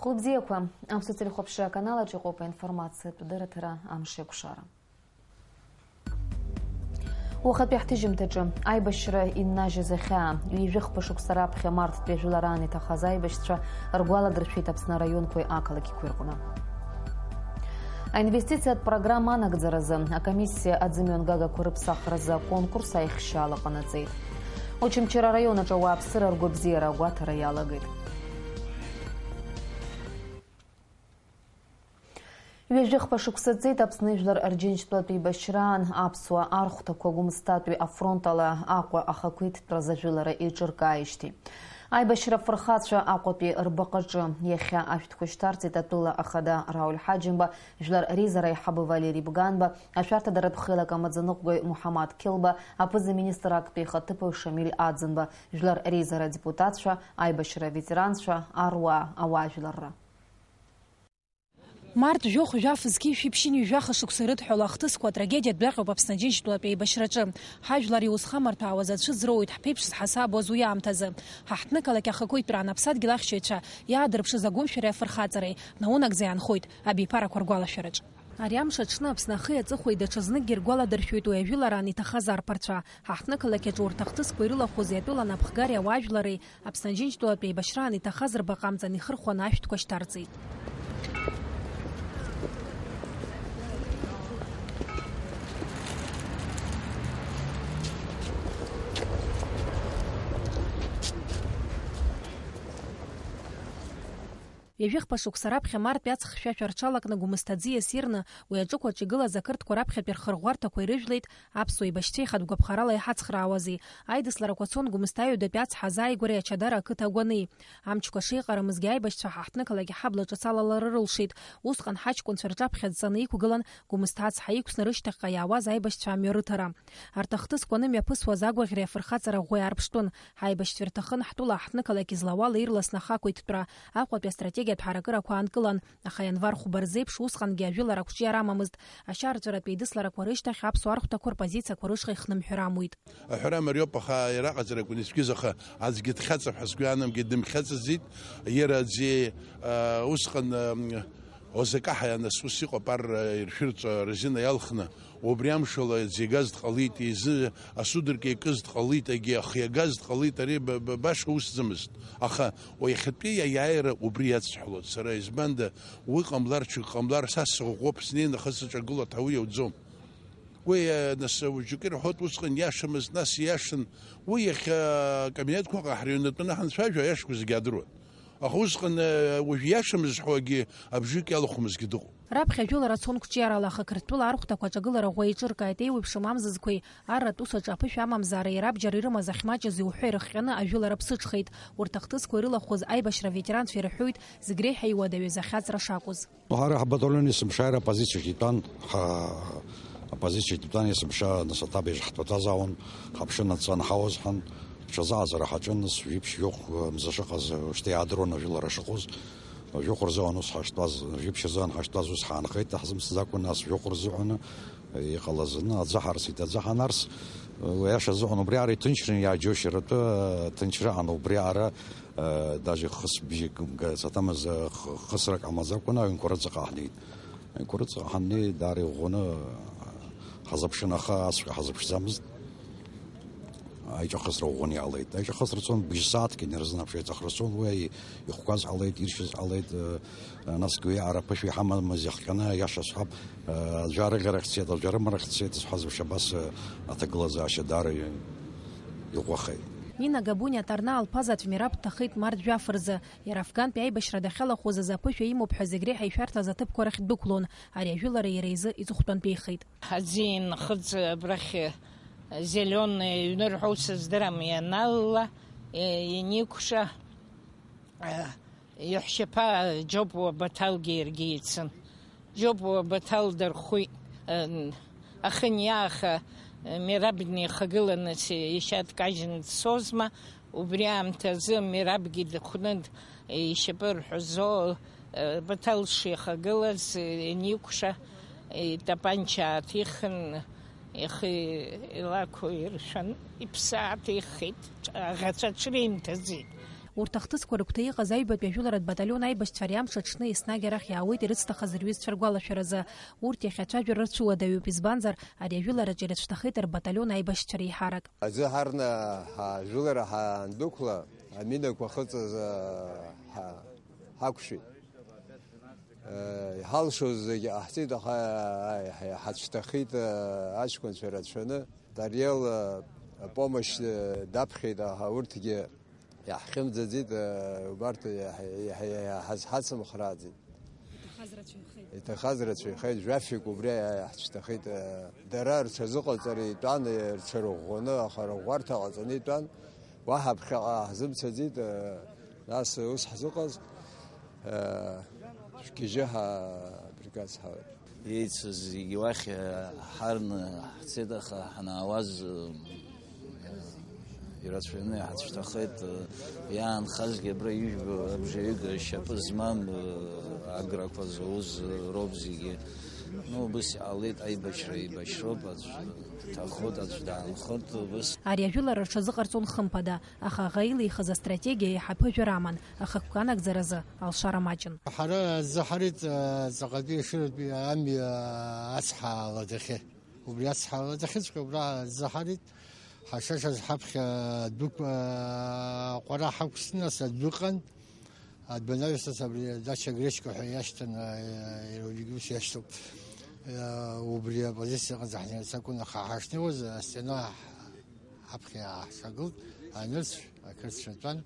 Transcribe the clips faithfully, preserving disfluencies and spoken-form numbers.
Хәылбзиақәа, аԥсуа телехәаԥшра аканалаҿ иҟоуп аинформациатә дырраҭара Амшеикәшара. Уахатәи ҳҭыжьымҭаҿы аибашьра иннажьыз ахьаа, ҩажәи хԥа шықәса раԥхьа марттәи ажәылараан иҭахаз аибашьцәа ргәаладыршәеит Аԥсны араионқәеи ақалақьқәеи рҟны. Аинвестициатә программа анагӡаразы акомиссиа аӡымҩангагақәа рыԥсахразы аконкурс аихшьаала ҟанаҵеит. Очамчыра араион аҿы ауааԥсыра ргәабзиара агәаҭара иалагеит. Ҩажәи хԥа шықәса ҵит Аԥсны Жәлар Рџьынџьтәылатә еибашьраан аԥсуа архәҭақәа Гәымсҭатәи афронт ала Аҟәа ахақәиҭтәразы ажәылара еиҿыркааижьҭеи. Аибашьра афырхацәа Аҟәатәи рбаҟаҿы иахьа ашәҭқәа шьҭарҵеит атәыла ахада Рауль Ҳаџьымба, Жәлар реизара аиҳабы Валери Бганба, ашәарҭадаратә хеилак амаӡаныҟәгаҩ Муҳаммад Қьылба, аԥыза-министр актәи ихаҭыԥуаҩ Шамиль Аӡынба, Жәлар реизара адепутатцәа, аибашьра аветеранцәа, аруаа, ауаажәларра. Март жәохә жәаф зқьи шәиԥшьыни жәаха шықәса ирыдҳәалоу ахҭысқәа атрагедиатә дәаҟьоуп Аԥсны Аџьынџьтәылатә еибашьраҿы. Ҳажәлар иузхамарҭәаауаз ацәыӡроуит ҳԥеиԥш зҳасабуаз уи аамҭазы. Ҳаҳҭнықалақь ахақәиҭтәраан аԥсадгьыл ахьчаҩцәа иаадырԥшыз агәымшәареи афырхаҵареи наунагӡа иаанхоит абиԥарақәа ргәалашәараҿ. Ари амш аҽны Аԥсны ахи аҵыхәеи даҽазныкгьы ргәаладыршәоит уи ажәылараан иҭахаз арԥарцәа. Ҳаҳҭнықалақь аҿы урҭ ахҭысқәа ирылахәыз иатәылан Аԥхгари ауаажәлари Аԥсны Аџьынџьтәылатә еибашьраан иҭахаз рбаҟа амҵан ихырхәаны ашәҭқәа шьҭарҵеит. Ҩажәи хԥа шықәса раԥхьа мартәи аҵх хьшәашәа рҽалакны Гәымсҭа аӡиас ирны уи аҿықәаҿ игылаз ақырҭқәа раԥхьатәи рхырӷәӷәарҭақәа ирыжәлеит аԥсуа еибашьцәа ихатә гәаԥхарала иҳацхраауази. Аидысларақәа цон Гәымсҭа аҩадатәи ацҳа азааигәареи Ачадара ақыҭа агәани. Амчқәа шеиҟарамызгьы аибашьцәа ҳаҳҭнықалақь аҳабла ҿыц алалара рылшеит. Усҟан ҳаҷкәынцәа рҿаԥхьа дҵаны иқәгылан Гәымсҭа ацҳа иқәсны рышьҭахьҟа иаауаз аибашьцәа амҩа рыҭара. Арҭ ахҭысқәа анымҩаԥысуаз агәаӷьреи афырхаҵара ӷәӷәеи аарԥштәын. Ҳаибашьцәа ирҭахын ҳтәыла аҳҭнықалақь излауала ирласны ахақәиҭтәра, Аҟәатәи астратегиатә ҳаракырақәа аанкылан, аха ианвар хәба рзеиԥш усҟангьы ажәылара ақәҿиара амамызт, ашьаарҵәыратә еидысларақәа рышьҭахь аԥсуа архәҭақәа рпозициақәа рышҟа ихнымҳәыр амуит. Аҳәара мариоуп, аха иара аҟаҵара акәын ицәгьаз, аха аӡәгьы дхьаҵып ҳәа сгәы иаанамгеит, дымхьаҵызит, иара аӡәы, а, усҟан, ам, Озакаҳа ианас ус иҟоуп, ар, а, иршәырҵәа резина иалхны, убри амшала аӡы иагаз дҟалеит, изы асудырк иакыз дҟалеит, агьи ахы иагаз дҟалеит, ари ба-, ба-, баша усӡамызт. Аха уи иахьатәи аиааира убри иацсҳәалоит сара, избанда, уи ҟамлар, ҽак ҟамлар, са сыӷәӷәоуп, снеины ахы сыҿагыло аҭауи иауӡом. Уи, э, нас, уажәык ирҳәоит, усҟан иашамызт, нас ииашан. Уи иахьа акабинетқәаҟа ҳрыҩнатәаны ҳанцәажәо, аиашақәа зегьы аадыруан. Аха усҟан, э, уажә иашамыз зҳәогьы абжаҩык иалахәымызгьы дыҟоуп. Раԥхьа ажәылара цон қәҿиарала, аха Қырҭтәыла архәҭақәа аҿагылара ӷәӷәа еиҿыркааит, еиуеиԥшым амзызқәеи арратә усаҿы аԥышәа амамзаареи рабџьар ирымаз ахьмаҷыз иуҳәа ирыхҟьаны ажәылара ԥсыҽхеит. Урҭ ахҭысқәа ирылахәыз аибашьра аветеранцәа ирҳәоит зегь реиҳа иуадаҩыз ахьаҵра шакәыз. Ҳара ҳбаталион есымша аԥозициаҿ итәан, ҳа-, апозициаҿ итәан есымша, нас аҭабиаҿ ҳҭбаҭазаауан, ҳаԥшын адҵа анҳауаз ҳан, ҽазааӡара ҳаҿын, нас жәиԥшь жәохә мза шыҟаз, шьҭа иаадыруан ажәылара шыҟоз. Жәохә рзыҳәан ус ҳаштәаз, жәиԥшь рзыҳәан ҳаштәаз ус ҳаанхеит, ҳзымцаӡакәа, нас жәохә рзыҳәан иҟалаз, ны, аӡы ҳарсит, аӡы ҳанарс, уи аиаша азыҳәан убри аара иҭынчран, иааџьоушьаратәы ҭынчра аҟан, убри аара Э, даже хысбжьык га-, саҭамыз, э, х-, хысрак амаӡакәаны аҩнқәа рыҵаҟа ҳнеит. Аҩнқәа рыҵаҟа ҳаннеи, даара иӷәӷәаны, э, ҳазыԥшын, аха асҵәҟьа ҳазыԥшӡамызт. Аиҿахысра ӷәӷәаны иҟалеит. Аиҿахысра цон бжь сааҭк инарзынаԥшит, аиҵахра цон, уи аи-, ихәқәаз ҟалеит, иршьыз ҟалеит, э, э, насгьы уи аара ԥышәа иҳамамыз иахҟьаны, аиаша сҳәап, э, аӡәы арыӷьарахь дцеит, аӡәы арымарахь дцеит, зҳәаз еиԥш абас, э, аҭагылазаашьа даара и-, иӷәӷәахеит. Нина Габуниа Ҭарнаа лԥазаҵә Мераб дҭахеит март жәаф рзы. Иара афгантәи аибашьра дахьалахәыз азы аԥышәа имоуп ҳәа зегь реиҳа ишәарҭаз аҭыԥқәа рахь дәықәлон. Ари ажәылара иара изы иҵыхәтәантәеихеит. Аӡиа нхыҵ абрахь зеленые ҩны рҳәоу сыздырам, ианалла, э, ианикәша, э, иаҳәшьаԥа Џьопуа Баҭалгьы иаргьы еицын. Џьопуа Баҭал дырхәит, э, ахы аниааха, э, Мераб днеихагыланы ишьа дкажьны дцозма, убри аамҭазы Мерабгьы дыхәны ишьапы рҳәазо, э, Баҭал шихагылаз, э, ианикәша, э, итапанча ааҭихын, ихы илақәа иршәан, иԥсы ааҭихит, аӷацәа ҽреимҭаӡеит. Урҭ ахҭысқәа рыгәҭа иҟаз аҩбатәи ажәыларатә баталион аибашьцәа ари амш аҽны еснагь арахь иаауеит ирыцҭахаз рҩызцәа ргәалашәаразы. Урҭ иахьа ацәажәара рцәыуадаҩуп, избанзар, ари ажәылараҿы ирыцәҭахеит рбаталион аибашьцәа реиҳарак. Аӡы ҳарна ҳажәылара ҳандәықәла, аминақәа хыҵыз, ҳа-, ҳақәшәеит. Иҳалшоз зегьы ҟаҳҵеит, аха ҳацәҭахеит, аҷкәынцәа рацәаны. Тариел апомощь даԥхьеит, аха урҭгьы иаҳхьымӡаӡеит, убарҭ иаҳ-, иаҳ-, иаҳ-, ҳазҳацымхрааӡеит. Иҭахаз рацәаҩхеит. Иҭахаз рацәаҩхеит, жәафҩык убри иаҳцәҭахеит. Дара рҽазыҟаҵара итәан, рҽырӷәӷәаны, аха рыӷәӷәарҭа ҟаҵаны итәан. Уаҳа ԥхьаҟа ҳзымцаӡеит, нас ус ҳзыҟаз, шәгьежьы ҳабригад сҳауеит. Еицыз зегьы уахь ҳарны ҳцеит, аха ҳанаауаз, ирацәаҩны иҳацәҭахеит. Иаанхазгьы абра ижәбо абжаҩык шьапы змам аграқәа зауз роуп зегьы. Ну, убыс иҟалеит, аибашьра еибашьроуп, аӡә дҭахоит, аӡә даанхоит, убыс. Ари ажәылара рҽазыҟарҵон хымԥада, аха аӷа илихыз астратегиа еиҳа ԥыжәара аман, ахықәкы анагӡаразы алшара маҷын. Ҳара ззаҳарит, ҵаҟатәи ашыратәи амҩа ацҳа аладахьы. Убри ацҳа аладахьыҵәҟьа убра ззаҳарит, ҳашашаз ҳаԥхьа дәықәа ҟәара ҳақәсны, ас адәы ыҟан. Адәанаҩсас абри адача Гречка ҳәа иашьҭан, а, иара убригьы ус иашьҭоуп. А, убри апозициа ыҟаӡам ҳнеирц акәын, аха ҳашнеиуаз астена ҳаԥхьа иааҳҿагылт, анырцә, ақырҭцәа тәан.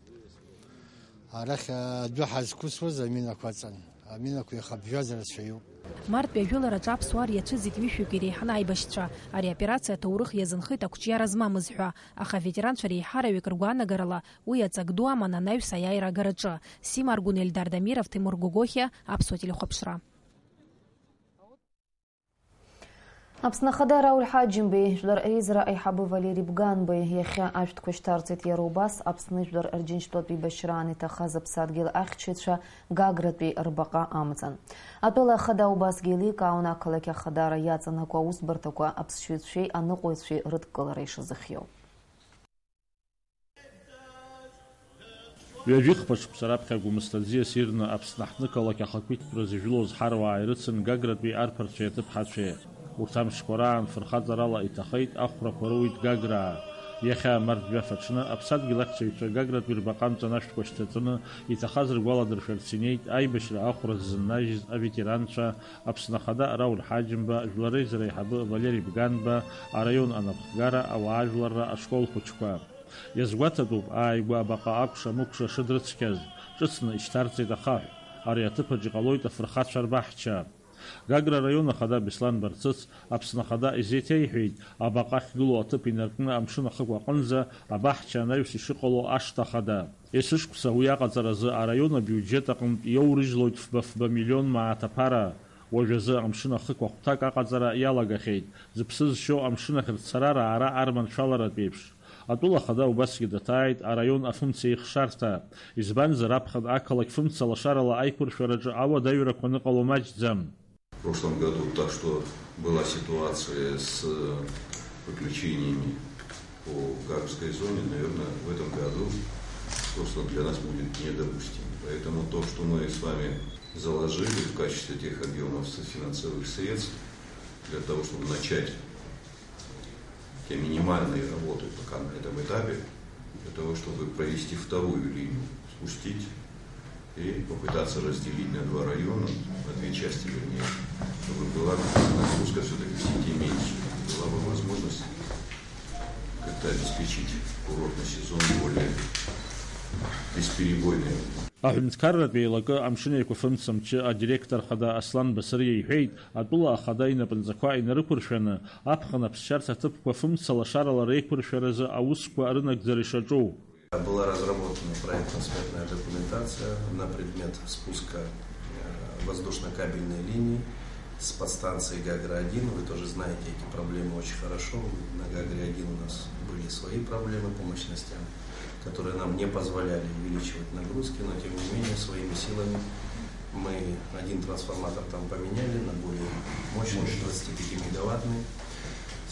Арахь адәы ҳазқәысуаз аминақәа ыҵан. Аминақәа ихабжьаз рацәаҩуп. Мартәи ажәылараҿы аԥсуаа иацәыӡит ҩышәҩык иреиҳаны аибашьцәа. Ари аоперациа аҭоурых иазынхеит ақәҿиара змамыз ҳәа, аха аветеранцәа реиҳараҩык ргәаанагарала, уи аҵак ду аман анаҩс аиааира агараҿы. Сима Аргәын, Ельдар Дамиров, Ҭемыр Гогохиа, Аԥсуа телехәаԥшра. Аԥсны Ахада Рауль Ҳаџьымбеи Жәлар Реизара аиҳабы Валери Бганбеи иахьа ашәҭқәа шьҭарҵеит, иара убас Аԥсны Жәлар Рџьынџьтәылатә еибашьраан иҭахаз аԥсадгьыл ахьчаҩцәа Гагратәи рбаҟа амҵан. Атәыла Ахада убасгьы еиликаауан ақалақь Ахадара иаҵанакуа аусбарҭақәа аԥсшьаҩцәеи аныҟәаҩцәеи рыдкылара ишазыхиоу. Ҩажәихԥа шықәса раԥхьа Гәымсҭа аӡиас ирны Аԥсны аҳҭнықалақь ахақәиҭтәра зыжәлоз ҳаруаа ирыцын Гагратәи арԥарцәеи аҭыԥҳацәеи. Урҭ амшқәа раан фырхаҵарала иҭахеит, ахәрақәа роуит Гаграа. Иахьа, март жәаф аҽны, аԥсадгьыл ахьчаҩцәа Гагратәи рбаҟа амҵан ашәҭқәа шьҭаҵаны, иҭахаз ргәаладыршәарц инеит аибашьра ахәра ззыннажьыз аветеранцәа, Аԥсны Ахада Рауль Ҳаџьымба, Жәлар Реизара аиҳабы Валери Бганба, араион анапхгара, ауаажәларра ашкол хәыҷқәа. Иазгәаҭатәуп, ааигәа абаҟа акәша-мыкәша шыдрыцқьаз, ҿыцны ишьҭарҵеит ахаҳә. Ари аҭыԥаҿ иҟалоит афырхацәа рбаҳча. Гагра араион ахада Беслан Барцыц Аԥсны Ахада изеиҭеиҳәеит, абаҟа ахьгылоу аҭыԥ инаркны амшын ахықә аҟынӡа абаҳча анаҩс ишыҟало ашҭа ахада. Есышықәса уи аҟаҵаразы араион абиуџьет аҟынтә иоурыжьлоит фба-фба миллион мааҭ аԥара. Уажәазы амшын ахықә ахәҭак аҟаҵара иалагахьеит, зыԥсы зшьо амшын ахь рцара раара арманшәаларатә еиԥш. Атәыла ахада убасгьы даҭааит араион афымца еихшарҭа, избанзар аԥхын ақалақь фымца лашарала аиқәыршәараҿы ауадаҩрақәа аныҟало маҷӡам. В прошлом году так что была ситуация с выключениями по Гагрской зоне, наверное, в этом году просто для нас будет недопустимо. Поэтому то, что мы с вами заложили в качестве тех объемов финансовых средств для того, чтобы начать те минимальные работы пока на этом этапе, для того, чтобы провести вторую линию, спустить и попытаться разделить на два района, на две части, вернее, чтобы была нагрузка всё-таки в сети меньше, была бы возможность как-то обеспечить курортный сезон более бесперебойной. Аҳәынҭқарратә еилакы амшын еиқәафымца мчы адиректор хада Аслан Басыриа иҳәеит, атәыла ахада инапынҵақәа инарықәыршәаны, аԥхын аԥсшьарҭа аҭыԥқәа фымца лашарала реиқәыршәаразы аусқәа рынагӡара ишаҿу. Была разработана проектно-сметная документация на предмет спуска, э, воздушно-кабельной линии с подстанции Гагра один. Вы тоже знаете эти проблемы очень хорошо. На Гагре один у нас были свои проблемы по мощностям, которые нам не позволяли увеличивать нагрузки, но тем не менее своими силами мы один трансформатор там поменяли на более мощный, двадцатипятимегаваттный.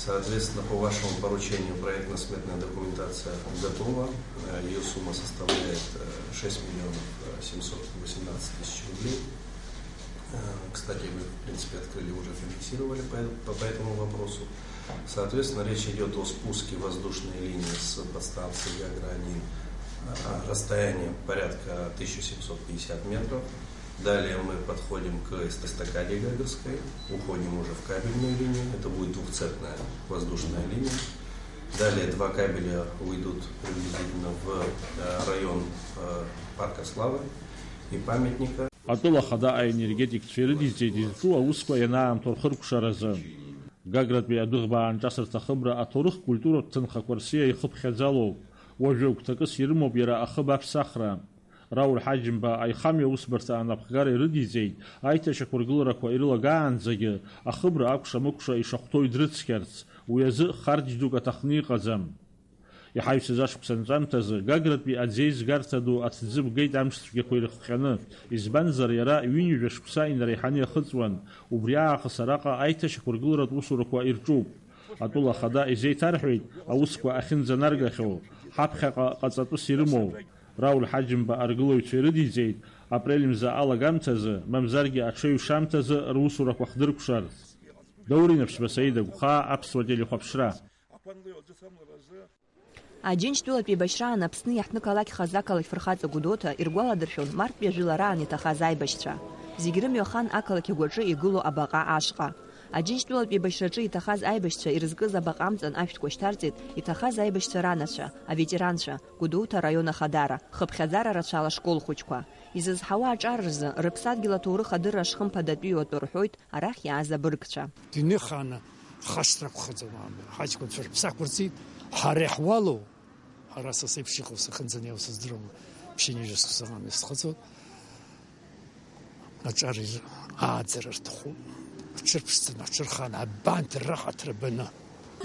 Соответственно, по вашему поручению проектно-сметная документация готова. Э, её сумма составляет, э, шесть миллионов семьсот восемнадцать тысяч рублей. Э, кстати, вы, в принципе, открыли, уже финансировали по, по, по этому вопросу. Соответственно, речь идёт о спуске воздушной линии с подстанции Гагра один. Э, расстояние порядка тысяча семьсот пятьдесят метров. Далее мы подходим к эст-, эстакаде Гагарской, уходим уже в кабельную линию. Это будет двухцепная воздушная линия. Далее два кабеля уйдут приблизительно в, э, район, э, Парка Славы и памятника. Атәыла Ахада аенергетикцәа ирыдиҵеит изҿу аусқәа ианаамҭоу рхыркәшаразы. Гагратәи адәыӷба аанҿасырҭа ахыбра аҭоурых-культуратә ҭынхақәа рсиа ихыԥхьаӡалоуп. Уажәы гәҭакыс ирымоуп иара ахыб аԥсахра. Рауль Ҳаџьымба аихамҩа аусбарҭа анапхгара ирыдиҵеит, аиҭашьақәыргыларақәа ирылагаанӡагьы ахыбра акәша-мыкәша ишахәҭоу идрыцқьарц, уи азы харџь дук аҭахны иҟаӡам. Иҳаҩсыз ашықәс анҵәамҭазы Гагратәи аӡеизгарҭа ду аҭӡы бгеит амшцәгьақәа ирыхҟьаны, избанзар иара ҩынҩажәа шықәса инареиҳаны иахыҵуан, убри аахыс араҟа аиҭашьақәыргыларатә усурақәа ирҿуп. Атәыла ахада изеиҭарҳәеит аусқәа ахьынӡанаргахьоу, ҳаԥхьаҟа ҟаҵатәыс ирымоу. Рауль Ҳаџьымба аргылаҩцәа ирыдиҵеит апрель мза алагамҭазы, мамзаргьы аҽеиҩшамҭазы русурақәа хдыркәшарц. Даур Инаԥшьба, Саида Гәхаа, Аԥсуа телехәаԥшра. Аџьынџьтәылатә еибашьраан Аԥсны иаҳҭны қалақь хазы ақалақь фырхаҵа Гәдоуҭа иргәаладыршәон марттәи ажәылараан иҭахаз аибашьцәа. Зегь рымҩахан ақалақь агәаҿы игылоу абаҟа ашҟа. Аџьынџьтәылатә еибашьраҿы иҭахаз аибашьцәа ирызкыз абаҟа амҵан ашәҭқәа шьҭарҵеит иҭахаз аибашьцәа ранацәа, аветеранцәа, Гәдоуҭа араион ахадара, хыԥхьаӡара рацәала ашкол хәыҷқәа. Изызҳауа аҿар рзы, рыԥсадгьыл аҭоурых адырра шхымԥадатәиу атәы рҳәоит арахь иааз абыргцәа. Дунеихааны хашҭра акәхаӡом, ҳаҷкәынцәа рыԥсы ақәырҵеит, ҳара иаҳуалу, ҳара са сеиԥш иҟоу сахынӡанеиуа сыздыруам, ԥшьынҩажәа шықәса исхыҵуеит. Аҿар ааӡара рҭахуп. Аҽырԥшӡаны, аҽырханы, абанҭ раҳаҭыр баны.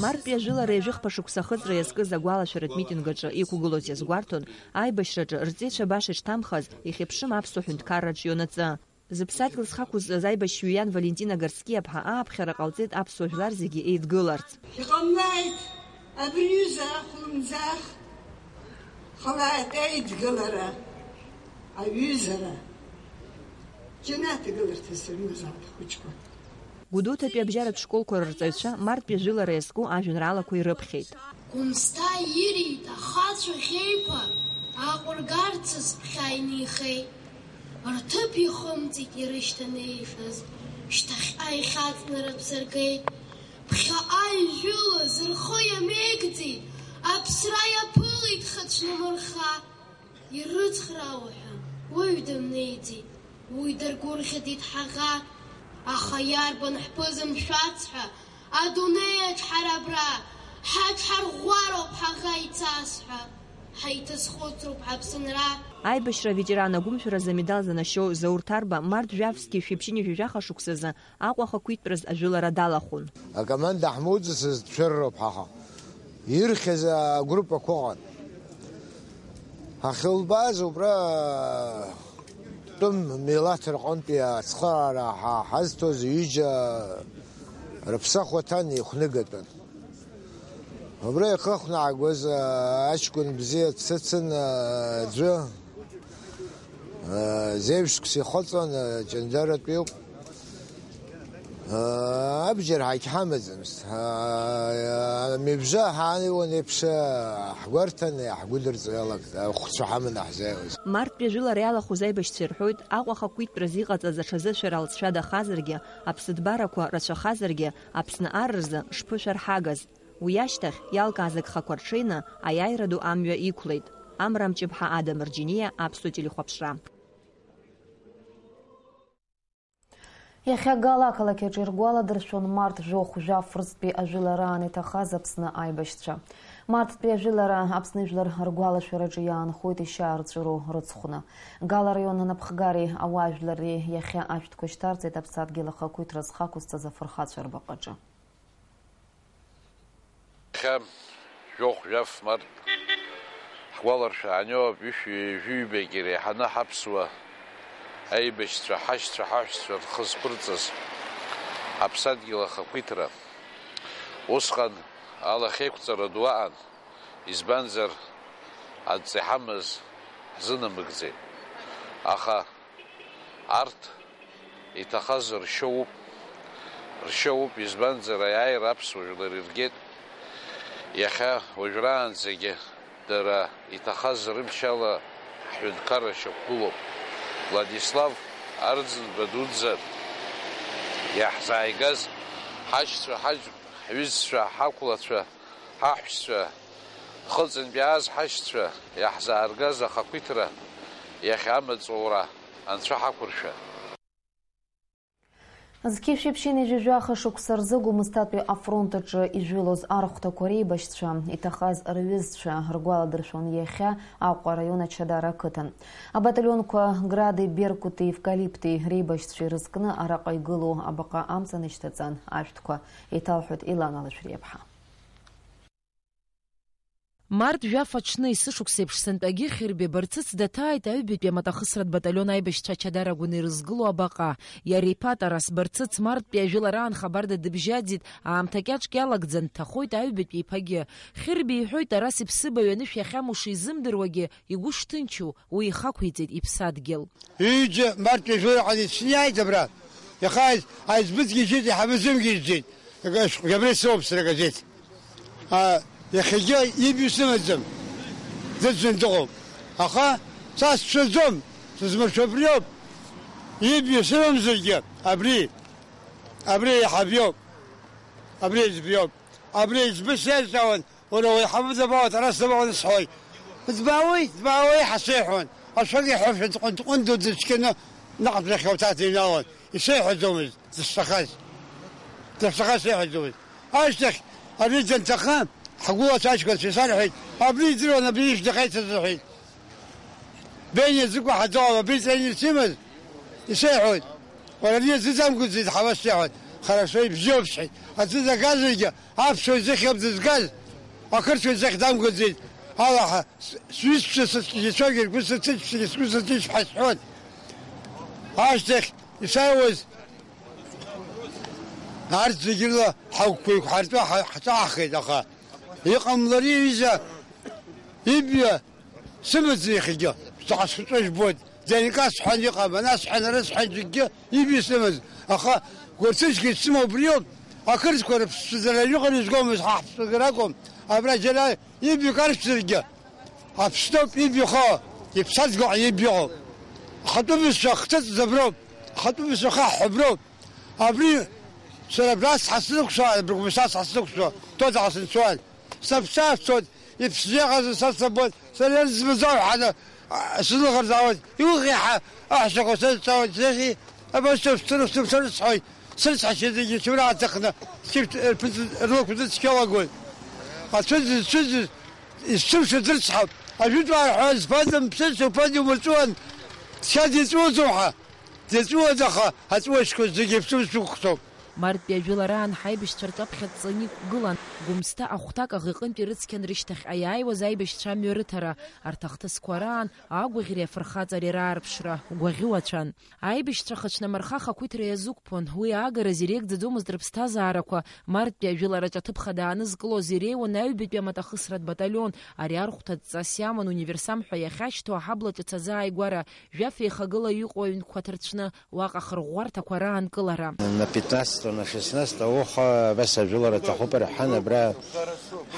Марттәи ажәылара ҩажәихԥа шықәса ахыҵра иазкыз агәалашәаратә митинг аҿы иқәгылоз иазгәарҭон, аибашьраҿы рҵеицәа баша ишҭамхаз, ихьыԥшым аԥсуа ҳәынҭқарраҿ ионаҵы. Зыԥсадгьыл зхақәызҵаз аибашьҩы иан Валентина Гарскиаԥҳа ааԥхьара ҟалҵеит аԥсуа жәлар зегьы еидгыларц. Иҟамлааит абри аҩыза ахәлымӡаах, ҟалааит еидгылара, аҩызара. Џьанаҭ агыларҭа сырымазаап, ҳхәыҷқәа. Гәдоуҭатәи абжьаратә школқәа рырҵаҩцәа марттәи ажәылара иазку ажәеинраалақәа ирыԥхьеит. Гәымсҭа ириит ахацәа ӷьеиқәа, аҟәыргарцаз ԥхьа инихеит. Рҭыԥ ихымҵит ирышьҭанеихьаз, шьҭахьҟа ихьаҵны рыԥсы ргеит. Ԥхьаҟа ижәылаз рхы иамеигӡеит, аԥсра иаԥылеит хацәнымырха. Ирыцхраауа ҳәа уаҩ дымнеиӡеит, уи даргәырӷьеит ҳаӷа. Аха иарбан ҳԥызымшәац ҳәа адунеиаҿ ҳара абра, ҳаҽҳарӷәӷәароуп ҳаӷа ицаз ҳәа, ҳаиҭазхәыцроуп ҳаԥсынра. Аибашьра аветеран агәымшәаразы амедал занашьоу Заур Ҭарба март жәаф зқьи жәшәи ԥшьынҩажәи жәаха шықәсазы Аҟәа ахақәиҭтәразы ажәылара далахәын. Акоманда ҳмоуӡацызт дцәырроуп ҳаха. Ирхьыз агруппақәа ыҟан. Ҳахьылбааз убра тәым милаҭ рҟынтәи ацхыраара ҳа-, ҳазҭоз ҩыџьа рыԥсахәа ҭан еихәныгатәын. Убра ихыхәнаагоз, а, аҷкәын бзиа дсыцын, а, аӡәы, а, зеиԥшқәс ихыҵуан, а, ҷандаратәиуп. А, абџьар ҳагьҳамаӡамызт. А, а, мҩабжа ҳаанеиуан еиԥш, а, ҳгәарҭаны иаҳгәыдырҵо иалагт, ахәцәа ҳаманы ҳзааиуаз. Марттәи ажәылара иалахәыз аибашьцәа ирҳәоит, Аҟәа ахақәиҭтәразы иҟаҵаз аҽазышәара алҵшәа дахазаргьы, аԥсыҭбарақәа рацәахазаргьы, Аԥсны ар рзы шԥышәарҳагаз? Уи ашьҭахь, иалкааз агхақәа рҽеины, аиааира ду амҩа иқәлеит. Амра Мҷыԥҳа, Адам Рџьениа, Аԥсуа телехәаԥшра. Иахьа Гала ақалақь аҿы иргәаладыршәон март жәохә жәаф рзтәи ажәылараан иҭахаз Аԥсны аибашьцәа. Марттәи ажәылара Аԥсны ижәлар ргәалашәараҿы иаанхоит ишьаарҵәыроу рыцхәны. Гала араион анапхгареи ауаажәлари иахьа ашәҭқәа шьҭарҵеит Аԥсадгьыл ахақәиҭра зхақәызҵаз афырхацәа рбаҟаҿы. Иахьа, жәохә жәаф март, ҳгәаларшәа ааниоуп ҩышәи ҩажәи ҩбагьы иреиҳаны ҳаԥсуа аибашьцәа, ҳашьцәа, ҳаҳәсцәа рхы зқәырҵаз Аԥсадгьыл ахақәиҭра. Усҟан алахьеиқәҵара ду аҟан, избанзар, адҵа иҳамаз ҳзынамыгӡеит. Аха арҭ иҭахаз ршьоуп, ршьоуп, избанзар, аиааира аԥсуа жәлар иргеит. Иахьа уажәраанӡагьы дара иҭахаз рымшала ҳҳәынҭқарра шьақәгылоуп. Владислав Арӡынба дуӡӡа иаҳзааигаз ҳашьцәа, ҳаџь-, ҳҩызцәа, ҳақәлацәа, ҳаҳәсцәа, хыҵынтә иааз ҳашьцәа иаҳзааргаз ахақәиҭра иахьа амаҵура Анцәа ҳақәыршәа. Зқьи жәшәи ԥшьынҩажәи жәаха шықәса рзы Гәымсҭатәи афронт аҿы ижәылоз архәҭақәа реибашьцәа, иҭахаз рҩызцәа ргәаладыршәон иахьа Аҟәа араион Ачадара ақыҭан. Абаталионқәа Гради, Беркути, Евкалипти реибашьцәа ирызкны араҟа игылоу абаҟа амҵан ишьҭаҵан, ашәҭқәа еиҭалҳәоит Елана Лашәриаԥҳа. Март жәаф аҽны, есышықәса еиԥш сынтәагьы, Хьырби Барцыц даҭааит аҩбатәи амаҭахысратә баталион аибашьцәа Ачадара агәаны ирызгыло абаҟа. Иара иԥа Тарас Барцыц марттәи ажәылараан хабарда дыбжьаӡит, аамҭа кьаҿк иалагӡан, дҭахоит аҩбатәи иԥагьы. Хьырби иҳәоит, Тарас иԥсыбаҩ анышә иахьамуша изымдыруагьы, игәы шҭынчу, уи ихақәиҵеит иԥсадгьыл. Ҩыџьа марттәи ажәылара ҟалеит, сиааит абра. Иаха аиз-, аизбыҭгьы ижьеит, иҳабы зымгьы ижьеит. Габрил соуп сара, газеҭ. А, иахьагьы ибаҩ сымаӡам. Дыӡын дыҟоуп. Аха са сцәаӡом, сызмыршәо абриоуп. Ибаҩ сымамзаргьы, абри, абри еиҳабиоуп. Абри еиҵбиоуп. Абри еиҵбы сеизҵаауан, уара уеиҳабы дабаҟоу, Тарас дабаҟоу сҳәоит. Дбаауеи, дбаауеи ҳәа сеиҳәон. Ашәак иҳәошәа дҟәындҟәындо дыцқьаны наҟ днахьауҭаҭ иҩналон. Исеиҳәаӡомызт. Дышҭахаз. Дышҭахаз сеиҳәаӡомызт. Ашьҭахь ари данҭаха, ҳгәылацәа аҷкәынцәа исарҳәеит, абри идыруан, абри ишәҭахеит сҳәеит. Бениа дзыкәаҳаӡом, абри тренерс имаз, исеиҳәоит. Уара ари аӡы дамгәаӡеит, ҳәа сеиҳәоит. Хорошо, ибзиоуп сҳәеит. Аӡы дагазаргьы, аԥсуа изыхьӡ дызгаз, ақырҭуа изыхьӡ дамгәаӡеит. Алаҳа, с-, сҩызцәа сыцәгьацәагьа ргәы сыҭыҵ, сгьы сгәы сыҭыҵ ҳәа сҳәон. Ашьҭахь исааиуаз арҭ зегьы рыла ҳагәқәа еиқәҳартәа ҳа-, ҳҿаҳхеит, аха иҟамлари, ҩыза, ибҩа сымаӡам иахьагьы. Саҳа схәыҷы жәбоит. Д Н К сҳәан иҟам, ана сҳәан, ара сҳәан, зегьы ибҩа сымаӡам. Аха гәырҭыжьгьы сымоуп убриоуп. Ақырҭқәа рыԥсшәа дара аҩныҟа ирызгомызт, ҳа ҳԥсшәагара акәым. Абра џьара Ибҩа каршәзаргьы, Аԥсны ауп ибҩахо, иԥсадгьыл ибҩахо. Ахатәы бызшәа хҭыҵӡа аброуп, ахатәы бызшәа хаҳә аброуп. Абри сара абра сҳасрықәшәа, абри Гәымсҭа сҳасрықәшәа, Тоҵаҟа сынцәоит. Снаԥсасҭоит, иԥсны иҟаз са сабоит, сара иарӡмаӡоу ҳәа, а, сылаӷырӡ аауеит. Иухьи ҳәа аҳәсақәа сырҵаауеит, сыхьи, абас сыԥсыр, сыԥсыр сҳәоит. Срыцҳашьа зегьы цәыра аҭахны, сқьышә рԥыҵ-, рлақәа дрыцқьалагоит. Ацәыӡыз, цәыӡыз, исцәымшәо дрыцҳауп. Ажәытәаа рҳәоит, зԥа дымԥсыр, сыԥа димырҵәуан, цқьа диҵәуаӡом ҳәа. Диҵәуаӡ, аха аҵәуашьқәа зегьы аԥсымшәа ықәхоуп. Марттәи ажәылараан ҳаибашьцәа рҿаԥхьа дҵаны иқәгылан, Гәымсҭа ахәҭак аӷа иҟынтә ирыцқьан рышьҭахьҟа иааиуаз аибашьцәа амҩа рыҭара, арҭ ахҭысқәа раан агәаӷьреи афырхаҵареи раарԥшра гәаӷьуацәан. Аибашьцәа хацәнамырха ахақәиҭра иазықәԥон, уи аагараз иреигӡаӡомызт рыԥсҭазаарақәа, марттәи ажәылараҿ аҭыԥ хада аанызкылоз иреиуан аҩбатәи амаҭахысратә баталион, ари архәҭа ҵҵас иаман универсам ҳәа иахьашьҭоу аҳабла ҿыц азааигәара, жәаф еихагыла иҟоу аҩнқәа ҭырцәны, уаҟа ахырӷәӷәарҭақәа раанкылара. На пятнадцатого, на шестнадцатого ауха абас ажәылара аҭахуп рҳәан, абра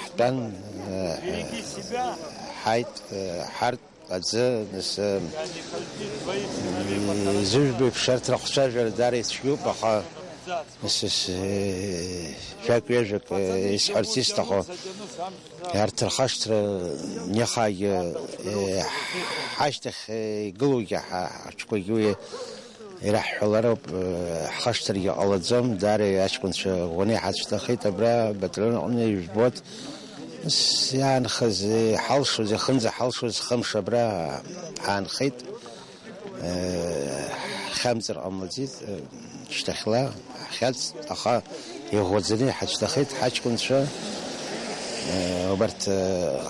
ҳтәан, э, ҳаит, э, ҳарҭ. Аӡы, нас, э, изыжәбо еиԥш, арҭ рыхцәажәара даара ицәгьоуп, аха, нас, э, жәак-ҩажәак, э, исҳәарц исҭаху, арҭ рхашҭра ниахаагьы, э, ҳашьҭахь, э, игылоугьы ҳа-, ҳаҽқәагьы уи ираҳҳәалароуп, э, ҳхашҭыргьы ҟалаӡом, даара аҷкәынцәа ӷәӷәаны иҳацәҭахеит абра абаталион аҟны, ижәбоит. Ус иаанхаз, иҳалшоз, иахынӡаҳалшоз хымш абра ҳаанхеит. Э, ҳхьамҵыр ҟамлаӡеит, э, шьҭахьла ҳхьаҵт, аха иӷәӷәаӡаны иҳацәҭахеит ҳаҷкәынцәа, э, убарҭ, э,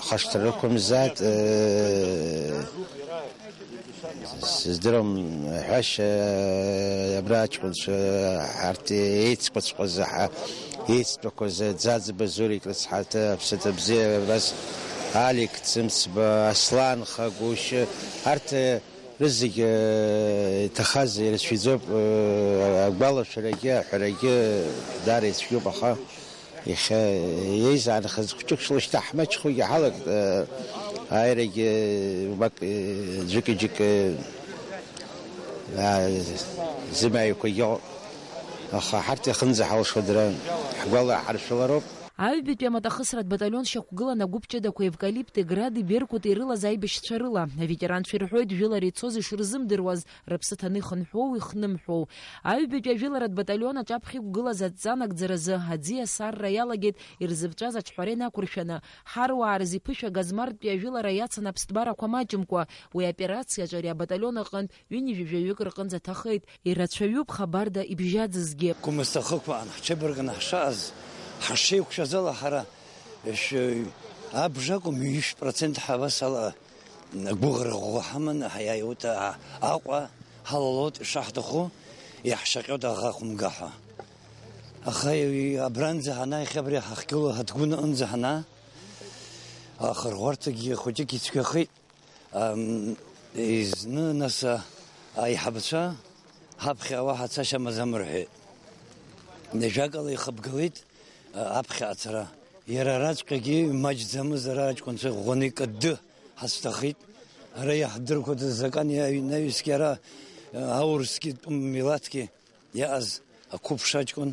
хашҭра рықәымзааит, э, Сыздырам, ҳәашьа, абра аҷкәынцәа, ҳарҭ еицқәаҵәҟьаз ҳа-, Еицтәақәаз Ӡаӡба Зурик рыцҳарҭа, Аԥсаҭа бзиа, абас Алик Цымцба, Аслан Хагәышь, арҭ рызегь, э, иҭахаз ирацәаӡоуп, э, агәалашәарагьы, аҳәарагьы даара ицәгьоуп, аха иахьа еизаанхаз хәҷык шла шьҭа ҳмаҷхогьы ҳалагт, э, ааирагьы, э, убак, э, ӡәык-џьык, э, аа, зымаҩқәагьы ыҟоуп. Аха ҳарҭ иахынӡаҳалшо дара ҳгәалаҳаршәалароуп. Аҩбатәи амаҭахысратә баталион шьақәгылан агәыԥ ҷыдақәа Евкалипти Гради Беркути ирылаз аибашьцәа рыла. Аветеранцәа ирҳәоит, жәылара ицоз ишрызымдыруаз, рыԥсы ҭаны ихынҳәуоу, ихнымҳәуоу. Аҩбатәи ажәыларатә баталион аҿаԥхьа иқәгылаз адҵа нагӡаразы аӡиас арра иалагеит, ирзыԥҵәаз аҿҳәара инақәыршәаны, ҳаруаа рзы иԥышәагаз мартәи ажәылара иацын аԥсҭбарақәа маҷымкәа. Уи аоперациаҿы ари абаталион аҟынтә ҩынҩажәаҩык рҟынӡа ҭахеит, ирацәаҩуп хабарда ибжьаӡызгьы. Гәымсҭа хықәаан ҳҽеибаркны ҳшааз, ҳашеиқәшәаз ала ҳара, шәи, абжа акәым, ҩышә процент ҳәа абас ала гәыӷра ӷәӷәа ҳаманы ҳаиааиуеит, а-, Аҟәа ҳалалоит ишаҳҭаху, иаҳшаҟьоит аӷа хәымга ҳәа. Аха абранӡа ҳанааихьа, абри ҳахьгылоу ҳаҭгәын аҟынӡа ҳанаа, ахырӷәӷәарҭагьы хәыҷык ицәгьахеит. Ам, изны, нас, а, аиҳабацәа ҳаԥхьа уаҳа цашьа маӡам рҳәеит. Ажәакала, ихыбгалеит, а, аԥхьа ацара. Иара араҵәҟьагьы маҷӡамыз, ара аҷкәынцәа ӷәӷәаны икыдды ҳазҭахеит. Ара иаҳдырқәа закан иаҩнаҩсгьы ара, а, аурысгьы тәым милаҭгьы иааз ақәыԥш аҷкәын,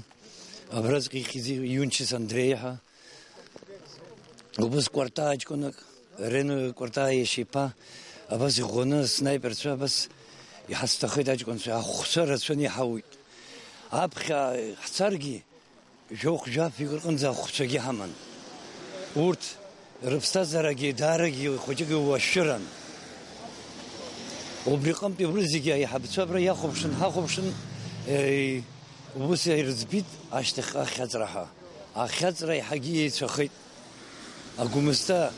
абраҵәҟьа ихьӡ Иунчис Андреи ҳәа. Убыс Кәарта аҷкәынак, Рено Кәарта иашьа иԥа, абас иӷәӷәаны снайперцәа абас иҳазҭахеит аҷкәынцәа, ахәцәа рацәаны иҳауит. Аԥхьа ҳцаргьы, жәохә-жәафҩык рҟынӡа ахәцәагьы ҳаман. Урҭ рыԥсҭазаарагьы даарагьы хәыҷык иуашәыран. Убри аҟынтәи убри зегьы аиҳабацәа абра иахәаԥшын, ҳахәаԥшын, еи, ус ирыӡбит ашьҭахьҟа ахьаҵра ҳәа. Ахьаҵра еиҳагьы еицәахеит. Агәмысҭа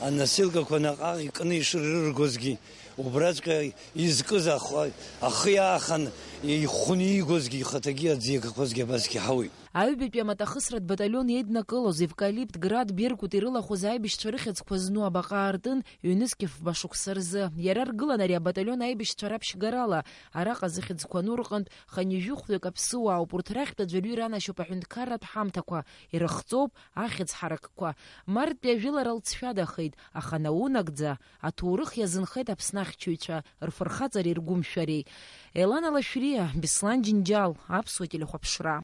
аносилкақәа наҟ-ааҟ икны ишырыргозгьы, убраҵәҟьа изкыз ахы, ахы иаахан ихәны иигозгьы, ихаҭагьы аӡы иагақәазгьы абасгьы ҳауит. Аҩбатәи амаҭахысратә баталион еиднакылоз Евкалипт Град Беркут ирылахәыз аибашьцәа рыхьӡқәа зну абаҟа аартын ҩнызқь фба шықәса рзы. Иара аргылан ари абаталион аибашьцәа раԥшьгарала, араҟа зыхьӡқәа ану рҟынтә хынҩажәи хәҩык аԥсуаауп, урҭ рахьтә аӡәырҩы иранашьоуп аҳәынҭқарратә ҳамҭақәа, ирыхҵоуп ахьӡ ҳаракқәа. Марттәи ажәылара лҵшәадахеит, аха наунагӡа аҭоурых иазынхеит Аԥсны ахьчаҩцәа рфырхаҵареи ргәымшәареи. Елана Лашәриа, Беслан Џьынџьал, Аԥсуа телехәаԥшра.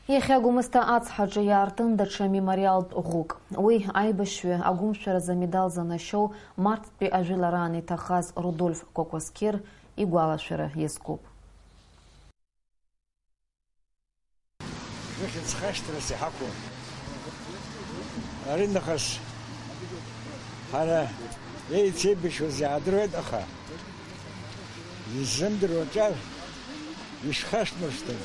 Иахьа Гәымсҭа ацҳаҿы иаартын даҽа мемориалтә ӷәык. Уи аибашьҩы агәымшәаразы амедал занашьоу марттәи ажәылараан иҭахаз Рудольф Кәакәасқьыр игәалашәара иазкуп. Ихьӡ хашҭрас иҳақәу. Ари нахыс ҳара еицеибашьуаз иаадыруеит, аха иззымдыруа ҿар ишәхашҭмыршҭын.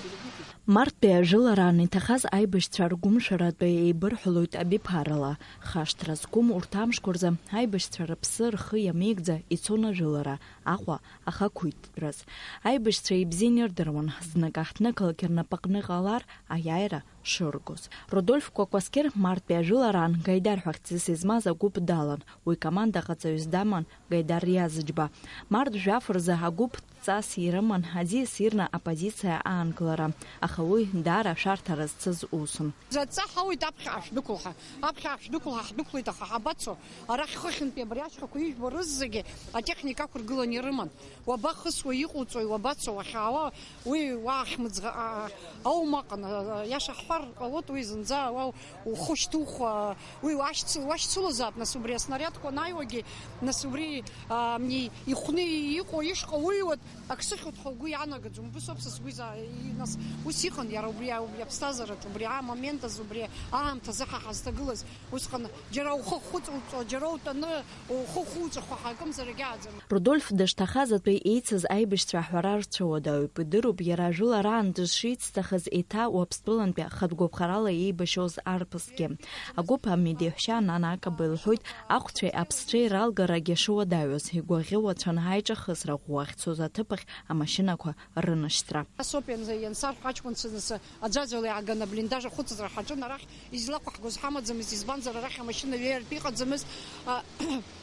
Марттәи ажәылараан иҭахаз аибашьцәа ргәымшәаратәы еибырҳәалоит абиԥарала. Хашҭра зқәым урҭ амшқәа рзы аибашьцәа рыԥсы рхы иамеигӡа ицон ажәылара, Аҟәа ахақәиҭтәраз. Аибашьцәа ибзиан ирдыруан, знык аҳҭнықалақь рнапаҟны иҟалар, аиааира шыргоз. Рудольф Кәакәасқьыр марттәи ажәылараан Гаидар ҳәа хьӡыс измаз агәыԥ далан, уи командаҟаҵаҩыс даман Гаидар Риазыџьба. Март жәаф рзы агәыԥ ҵас ирыман аӡиас ирны аоппозициа аанкылара, аха уи даара ашәарҭара зцыз усын. Заҵа ҳауит аԥхьа ҳашәдәықәлҳа, аԥхьа ҳашәдәықәлҳа, ҳдәықәлеит, аха ҳабацо, арахь хыхьынтәи абри ашьхақәа ижәбо рызегьы атехника ақәыргылан ирыман. Уабахысуа, иҟоуҵои, уабацо, уахьаауа, уи уа ахьмыӡӷ-, а-, а-, аума аҟан, а-, а-, иаша ҳҳәар ҟалоит, уи зынӡа уа ухы шьҭухуа, уи уашьцыл-, уашьцылозаап, нас, убри аснариадқәа анааиуагьы, нас, убри, а, ами, ихәны иҟоу ишҟа уҩуа, ак сыхьуеит ҳәа угәы иаанагаӡом, убыс ауп са сгәы иза-, и-, нас, ус иҟан иара убри, убри аԥсҭазаараҿы, убри амомент азы, убри аамҭазы ҳа ҳазҭагылаз. Усҟан џьара ухы хәыҵуҵо, џьара утәаны ухы хуҵәахуа ҳакымзарагьы ааӡам. Рудольф дышҭахаз атәы еицыз аибашьцәа аҳәара рцәыуадаҩуп, идыруп иара ажәылараан дышицҭахыз еиҭа Уаԥстәылантәи хатә гәаԥхарала еибашьуаз арԥысгьы. Агәыԥ амедеҳәшьа Нана Акаба илҳәоит, ахәцәеи аԥсцәеи ралгарагьы шуадаҩыз, игәаӷьуа цәан аиҿахысра ӷәӷәа ахьцоз аҭыԥахь амашьынақәа рынашьҭра. Асоуп ианса-, иансарҳә аҷкәынцәа нас аӡәаӡәала иааганы аблиндаж ахәыцра ҳаҿын арахь, излақәаҳгоз ҳамаӡамызт, избанзар арахь амашьына ҩеиртә иҟаӡамызт.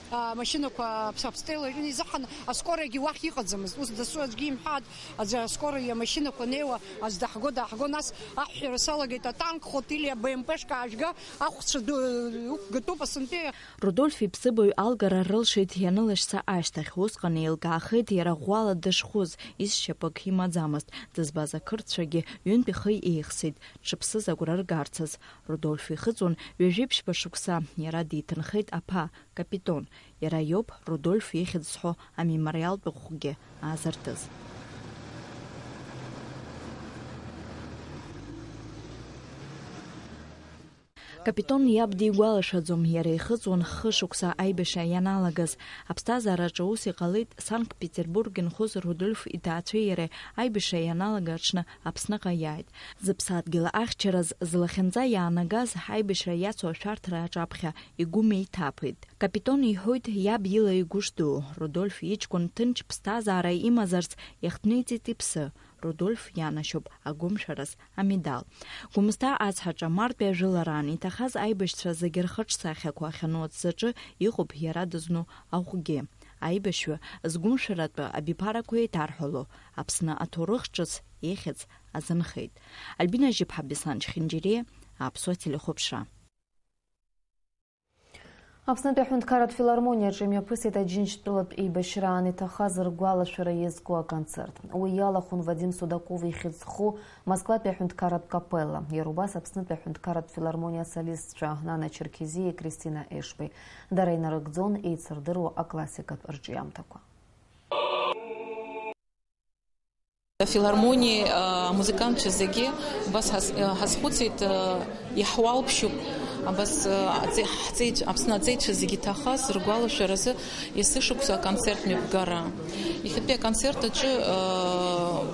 А, амашьынақәа аԥс-, аԥстәеила ирын изыҳан, аскорагьы уахь иҟаӡамызт. Ус дасу аӡәгьы имҳәааит, аӡәы аскорагьы амашьынақәа неиуа, аӡә даҳго, дааҳго, нас аҳәҳәара салагеит, атанк, флотилиа, Б М П-шк аажәга, ахәцәа ду-, уқәгатәуп асынтәи. Рудольф иԥсыбаҩ алгара рылшеит ианылашьца ашьҭахь, усҟан еилкаахеит иара ӷәӷәала дышхәыз, изшьапык имаӡамызт, дызбаз ақырҭцәагьы ҩынтә ихы еихсит, дшыԥсыз агәра ргарцаз. Рудольф ихыҵуан ҩажәи ԥшьба шықәса, иара диҭынхеит аԥа, Капитон. Иара иоуп Рудольф ихьӡ зҳәо амемориалтә ӷәгьы аазыртыз. Капитон иаб дигәалашәаӡом, иара ихыҵуан хышықәса аибашьра ианалагаз. Аԥсҭазаараҿы ус иҟалеит, Санкт-Петербург инхоз Рудольф иҭаацәеи иареи аибашьра ианалага аҽны Аԥсныҟа иааит. Зыԥсадгьыл ахьчараз злахьынҵа иаанагаз аибашьра иацу ашәарҭара аҿаԥхьа игәы меиҭаԥеит. Капитон иҳәоит иаб ила игәышдуу. Рудольф иҷкәын ҭынч ԥсҭазаара имазарц иахҭниҵеит иԥсы. Рудольф ианашьоуп агәымшәараз амедал. Гәымсҭа ацҳаҿа мартәи ажәылараан иҭахаз аибашьцәа зегьы рхаҿсахьақәа ахьану аҭӡаҿы иҟоуп иара дызну аӷәгьы. Аибашьҩы згәымшәаратәы абиԥарақәа еиҭарҳәало, Аԥсны аҭоурых ҿыц ихьӡ азынхеит. Альбина Жьыԥҳа, Беслан Чхинџьириа, Аԥсуа телехәаԥшра. Аԥснытәи аҳәынҭқарратә филармониаҿы имҩаԥысит Аџьынџьтәылатә еибашьраан иҭахаз ргәалашәара иазку аконцерт. Уи иалахәын Вадим Судаков ихьӡ зху Москватәи аҳәынҭқарратә капелла. Иара убас Аԥснытәи аҳәынҭқарратә филармониа асолистцәа Нана Черкезиеи Кристина Ешбеи. Дара инарыгӡон еицырдыруа аклассикатә рҿиамҭақәа. Афилармониеи, а, амузыкантцәа зегьы убас ҳаз-, а, ҳазхәыцит, а, иаҳуалԥшьуп, абас, а, аҵеи-, ҳҵеицәа, Аԥсны аҵеицәа зегьы иҭахаз ргәалашәаразы есышықәса аконцерт мҩаԥгара. Иахьатәи аконцерт аҿы, а,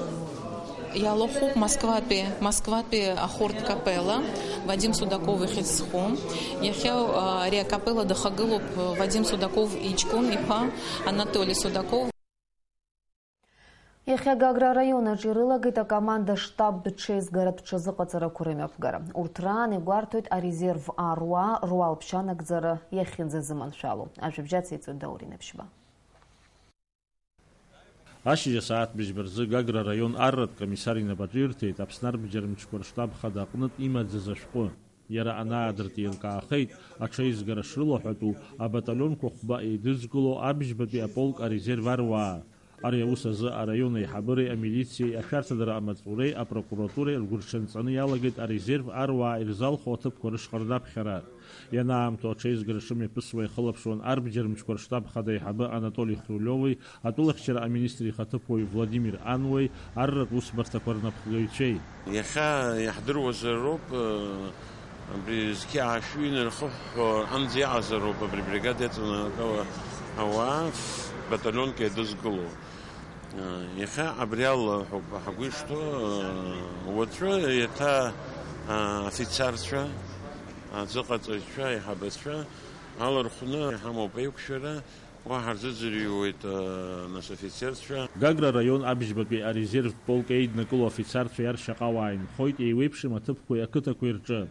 иалахәуп Москватәи, Москватәи ахорд капелла, Вадим Судаков ихьӡ зху. Иахьа, а, ари акапелла дахагылоуп Вадим Судаков иҷкәын иԥа Анатоли Судаков. Иахьа Гагра араион аҿы ирылагеит акоманда штабтә ҽеизгаратә ҽазыҟаҵарақәа рымҩаԥгара. Урҭ раан игәарҭоит арезерв аруаа руалԥшьа анагӡара иахьынӡазыманшәало. Ажәабжь ациҵоит Даур Инаԥшьба. Ашьыжь асааҭ быжьба рзы Гагра араион арратә комиссар инапаҿы ирҭеит Аԥсны арбџьар мчқәа рштаб хада аҟнытә имаӡаз ашәҟәы. Иара анаадырт еилкаахеит, аҽеизгара шрылаҳәатәу абаталионқәа хәба еидызкыло абыжьбатәи аполк арезерв аруаа. Ари аус азы араион аиҳабыреи амилициеи ашәарҭадара амаҵуреи апрокуратуреи ргәырҽанҵаны иалагеит арезерв аруаа ирзалху аҭыԥқәа рышҟа рнаԥхьара. Ианаамҭоу аҽеизгара шымҩаԥысуа ихылаԥшуан арбџьар мчқәа рштаб хада аиҳабы Анатоли Хрулиови, атәылахьчара аминистр ихаҭыԥуаҩ Владимир Ануеи, арратә усбарҭақәа рнапхгаҩцәеи. Иахьа иаҳдыруазароуп, э, абри зқьи аашәи инархыҳәҳәо амӡ иаҟазароуп абри бригада иаҵанакуа ауаа ф-, баталионк еидызкыло. Э, иахьа абри ала ҳәоуп ҳгәы ишҭоу, э, уаҵәы еиҭа, э, афицарцәа, аӡыҟаҵаҩцәа, аиҳабацәа алархәны иҳамоуп аиқәшәара. Уа ҳарзыӡырҩуеит, а, нас афицерцәа. Гагра араион абыжьбатәи арезервтә полк еиднакыло афицарцәеи аршьаҟауааи нхоит, еиуеиԥшым аҭыԥқәеи ақыҭақәеи рҿы.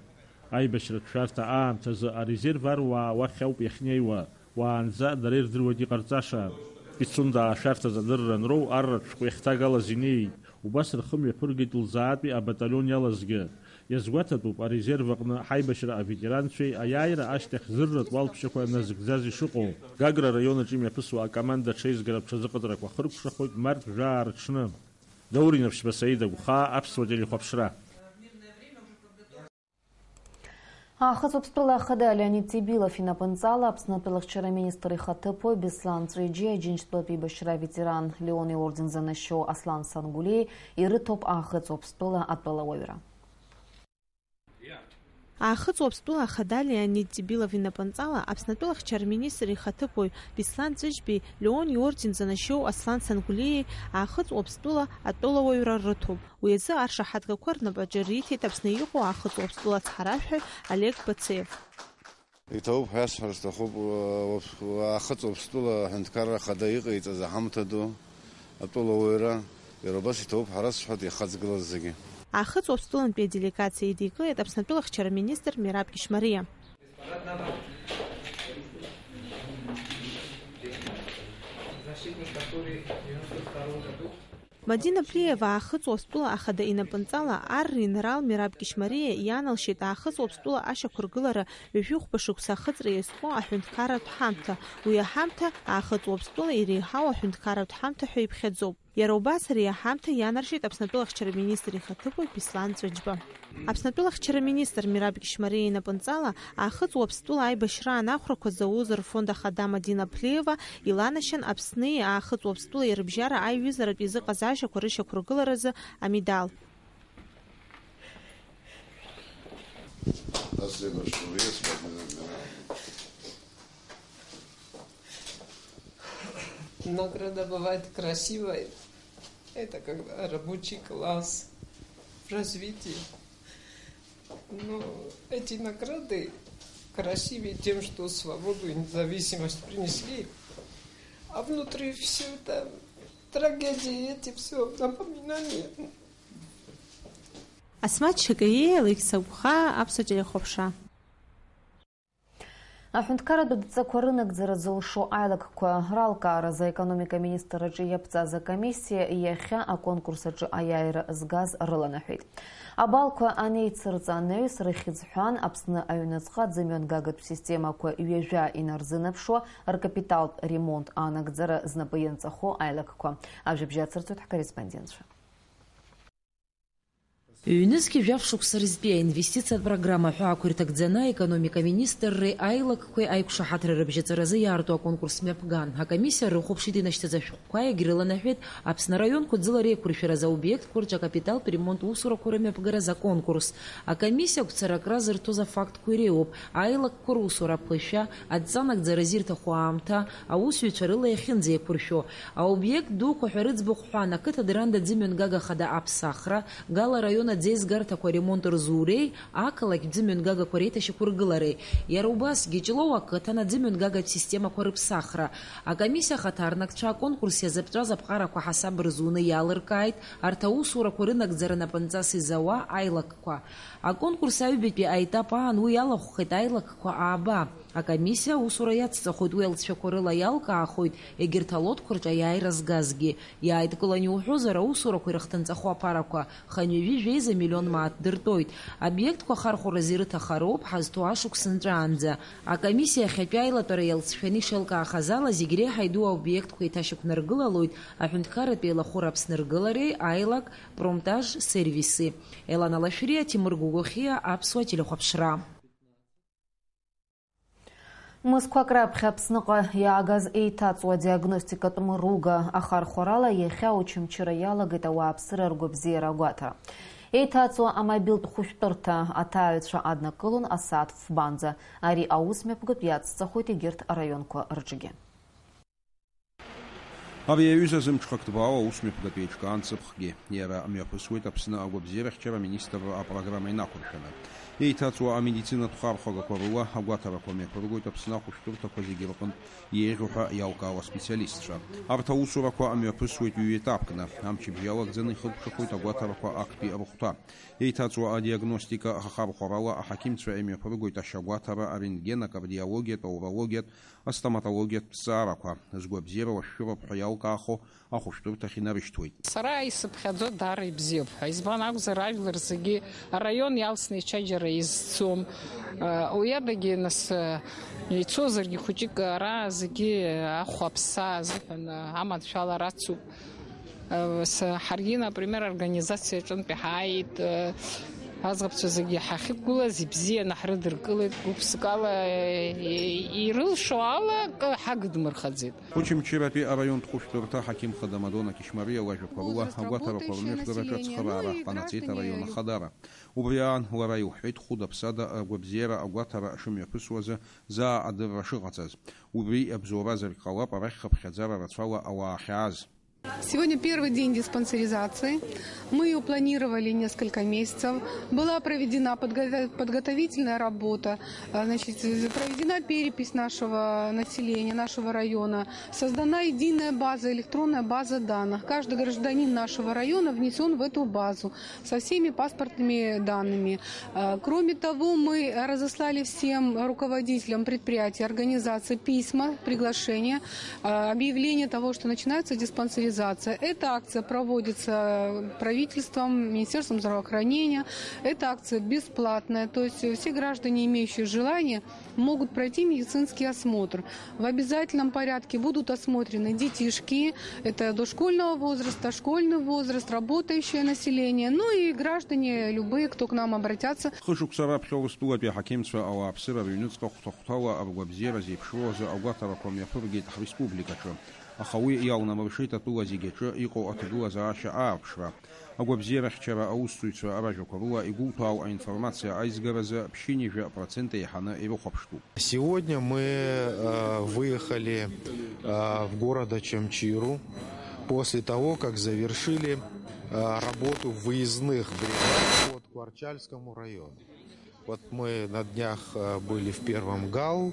Аибашьратә шәарҭа аамҭазы арезерв аруаа уахь ауп иахьнеиуа, уаанӡа дара ирдыруеит иҟарҵаша. Пицунда ашәарҭаз адырра анроу, арратә шәҟәы иахьҭагалаз инеит, убас рхы мҩаԥыргеит Лзаатәи абаталион иалазгьы. Иазгәаҭатәуп, арезерв аҟны ҳаибашьра аветеранцәеи аиааира ашьҭахь зырратә уалԥшьақәа назыгӡаз ишыҟоу. Гагра араион аҿы имҩаԥысуа акоманда аҽеизгаратә ҽазыҟаҵарақәа ахыркәшахоит март жәаа рыҽны. Даур Инаԥшьба, Саида Гәхаа, Аԥсуа телехәаԥшра. Аахыҵ Уаԥстәыла ахада Леонид Тибилов инапынҵала Аԥсны атәылахьчара аминистр ихаҭыԥуаҩ Беслан Ҵәиџьиа, Аџьынџьтәылатә еибашьра аветеран Леон иорден занашьоу Аслан Сангулиеи ирыҭоуп Аахыҵ Уаԥстәыла атәылауаҩра. Аахыҵ Уаԥстәыла ахада Леонид Тибилов инапынҵала Аԥснатәыла ахьчара министр ихаҭыԥуаҩ Беслан Ҵәыџьбеи Леон иорден занашьоу Аслан Сангәлиеи Аахыҵ Уаԥстәыла атәылауаҩра рыҭоуп. Уи азы аршаҳаҭгақәа рнапаҿы риҭеит Аԥсны иҟоу Аахыҵ Уаԥстәыла ацҳаражәҳәаҩ Олег Бацеев. Иҭабуп ҳәа иасҳәар сҭахуп, уа-, уа-, Аахыҵ Уаԥстәыла аҳәынҭқарра ахада иҟаиҵаз аҳамҭа ду, атәылауаҩра, иара убас иҭабуп ҳәа расҳәоит иахаҵгылаз зегьы. Аахыҵ Уаԥстәылантәи аделегациа идикылеит Аԥснатәыла ахьчара министр Мераб Кьышьмариа. Мадина Плиева Аахыҵ Уаԥстәыла ахада инапынҵала ар ринрал Мераб Кьышьмариа ианалшьеит Аахыҵ Уаԥстәыла ашьақәыргылара ҩажәи хәба шықәса ахыҵра иазку аҳәынҭқарратә ҳамҭа. Уи аҳамҭа Аахыҵ Уаԥстәыла иреиҳау аҳәынҭқарратә ҳамҭа ҳәа иԥхьаӡоуп. Иара убас ари аҳамҭа ианаршьеит Аԥснатәыла ахьчара министр ихаҭыԥуаҩ Беслан Ҵәыџьба. Аԥснатәыла ахьчара министр Мераб Кьышьмариа инапынҵала Аахыҵ Уаԥстәыла аибашьра анахәрақәа зауз рфонд ахада Мадина Плиева иланашьан Аԥсни Аахыҵ Уаԥстәылеи рыбжьара аиҩызаратә еизыҟазаашьақәа рышьақәыргыларазы амедал. Спасибо, что вы смотрите. Награда бывает красивой. Это как рабочий класс в развитии. Но эти награды красивее тем, что свободу и независимость принесли. А внутри все это трагедии, эти все напоминания. Асмаҭ Шакаиа, Алықьса Гәхаа, Аԥсуа телехәаԥшра. Аҳәынҭқарратә адҵақәа рынагӡара зылшо аилакқәа ралкааразы аекономика аминистрраҿы иаԥҵаз акомиссиа иахьа аконкурс аҿы аиааира згаз рыланаҳәеит. Абалқәа анеицырҵа анаҩс рыхьӡ ҳәан Аԥсны аҩныҵҟа аӡымҩангагатә системақәа ҩажәа инарзынаԥшуа ркапиталтә ремонт анагӡара знапы ианҵахо аилакқәа. Ажәабжь ацырҵоит ҳкорреспондентцәа. Ҩнызқьи жәаф шықәса рзтәи аинвестициатә программа ҳәа ақәирҭагӡаны аекономика министрреи аилакқәеи аиқәшаҳаҭра рыбжьаҵаразы иаарту аконкурс мҩаԥган. Акомиссиа рыхәаԥшит инашьҭыз ашәҟәқәа, егьрыланаҳәеит Аԥсны араионқәа ӡылара еиқәыршәаразы аобиектқәа рҿы акапиталтә ремонт усурақәа рымҩаԥгараз аконкурс. Акомиссиа агәцара акра зырҭоз афактқәа иреиуоуп аилакқәа русура аԥышәа, адҵа нагӡара зирҭаху аамҭа, аусзуҩцәа рыла иахьынӡеиқәыршәо. Аобиект дуқәа ҳәа рыӡбахә ҳәан, ақыҭа Дранда ӡымҩангага хада аԥсахра, Гала араион аӡеизгарҭақәа аремонт рзуреи ақалақь ӡымҩангагақәа реиҭашьақәыргылареи, иара убасгьы Ҷлоу ақыҭан аӡымҩангагатә системақәа рыԥсахра. Акомиссиа ахаҭарнакцәа аконкурс иазыԥҵәаз аԥҟарақәа ҳасаб рзуны иалыркааит арҭ аусурақәа рынагӡара напынҵас изауа аилакқәа. Аконкурс аҩбатәи аетап аан уи иалахәхеит аилакқәа ааба. Акомиссиа аусура иацҵахоит, уи алҵшәақәа рыла иалкаахоит егьырҭ алотқәа рҿы аиааира згазгьы. Иааидкылан иуҳәозар, аусурақәа ирыхҭынҵахо аԥарақәа хынҩажәи жәеиза миллион мааҭ дыртәоит. Обиектқәа ахархәаразы ирыҭахароуп ҳазҭоу ашықәс нҵәаанӡа. Акомиссиа иахьатәи аилатәара иалҵшәаны ишеилкаахаз ала, зегь реиҳа иду аобиектқәа еиҭашьақәнаргылалоит аҳәынҭқарратә еилахәыра Аԥсны ргылареи аилак Промтаж сервиси. Елана Лашәриа, Тимур Гәыгәыхиа, Аԥсуа телехәаԥшра. Мызқәак раԥхьа Аԥсныҟа иаагаз еиҭаҵуа диагностикатә мыруга ахархәарала иахьа Очамчыра иалагеит ауааԥсыра ргәабзиара агәаҭара. Еиҭаҵуа амобилтә хәышәтәырҭа аҭааҩцәа аднакылон асааҭ фбанӡа. Ари аус мҩаԥгатә иацҵахоит егьырҭ араионқәа рҿгьы. Абри аҩыза зымҽхак ҭбаау аусмҩаԥгатә еиҿкаан ҵыԥхгьы. Иара мҩаԥысуеит Аԥсны агәабзиарахьчара аминистрра апрограмма инақәыршәаны. Еиҭаҵуа амедицинатә хархәагақәа рыла агәаҭарақәа мҩаԥыргоит Аԥсны ахәышәтәырҭақәа зегьы рҟынтә еиӷьу ҳәа иалкаауа аспециалистцәа. Арҭ аусурақәа мҩаԥысуеит ҩ-етапкны, амчыбжь иалагӡаны ихыркәшахоит агәаҭарақәа актәи рыхәҭа. Еиҭаҵуа адиагностика ахархәарала аҳақьымцәа имҩаԥыргоит ашьагәаҭара, арентген, акардиологиатә, аурологиатә, астоматологиатә ҭҵаарақәа, згәабзиара лашәшәыроуп ҳәа иалкаахо ахәышәтәырҭахь инарышьҭуеит. Сара исыԥхьаӡо даара ибзиоуп ҳәа. Избан акәзар, ажәлар зегьы араион иалсны ичаџьара изцом. Уи адагьы, нас, ицозаргьы хәыҷык ара зегьы ахәаԥса азыҳәан аманшәалара ацуп. С-, ҳаргьы, например, организациа аҿынтә иҳааит, э, Аӡӷабцәа зегьы ҳахьықәгылаз ибзианы ҳрыдыркылеит, гәыԥсыкала, ирылшо ала акы ҳагдмырхаӡеит. Очамчыратәи араионтә хәышәтәырҭа аҳақьым хада Мадона Кишмариа лажәақәа рыла, агәаҭарақәа рмҩаԥгараҿы ацхыраара ҟанаҵеит араион ахадара. Убри аан, лара илҳәеит, хәыда-ԥсада агәабзиара агәаҭара шымҩаԥысуазы заа адырра шыҟаҵаз. Убри иабзоуразаргь ҟалап арахь хыԥхьаӡара рацәала ауаа ахьааз. Сегодня первый день диспансеризации. Мы ее планировали несколько месяцев. Была проведена подго-, подготовительная работа, а, значит, проведена перепись нашего населения, нашего района. Создана единая база, электронная база данных. Каждый гражданин нашего района внесен в эту базу со всеми паспортными данными. А, кроме того, мы разослали всем руководителям предприятий, организаций письма, приглашения, а, объявление того, что начинается диспансеризация. Эта акция проводится правительством, Министерством здравоохранения. Эта акция бесплатная, то есть все граждане, имеющие желание, могут пройти медицинский осмотр. В обязательном порядке будут осмотрены детишки, это дошкольного возраста, школьный возраст, работающее население, ну и граждане любые, кто к нам обратятся. Хышықәса раԥхьа Урыстәылатәи аҳақьымцәа ауааԥсыра рыҩныҵҟа хәҭа-хәҭала агәабзиара зеиԥшроу азы агәаҭарақәа мҩаԥыргеит ҳреспубликаҿы. Аха уи иалнамыршеит атәыла зегьаҿы иҟоу аҭагылазаашьа аарԥшра. Агәабзиарахьчара аусзуҩцәа ражәақәа рыла игәоуҭаау аинформациа аизгаразы ԥшьынҩажәа процент еиҳаны ирыхәаԥштәуп. Сегодня мы, э, выехали, э, в город Очамчиру после того, как завершили, э, работу выездных бригад по Тхуарчальскому району. Вот мы на днях, э, были в Первом ГАЛ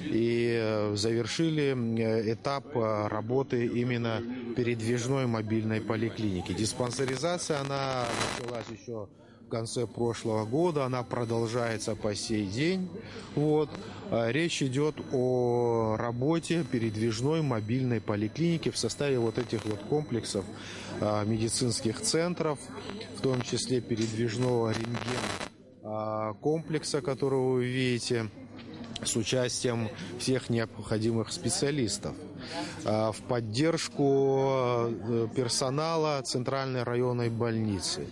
и, э, завершили, э, этап, э, работы именно передвижной мобильной поликлиники. Диспансеризация, она началась ещё в конце прошлого года, она продолжается по сей день. Вот. Э, речь идёт о работе передвижной мобильной поликлиники в составе вот этих вот комплексов, э, медицинских центров, в том числе передвижного рентген а, комплекса, который вы видите, с участием всех необходимых специалистов, а, в поддержку, э, персонала Центральной районной больницы.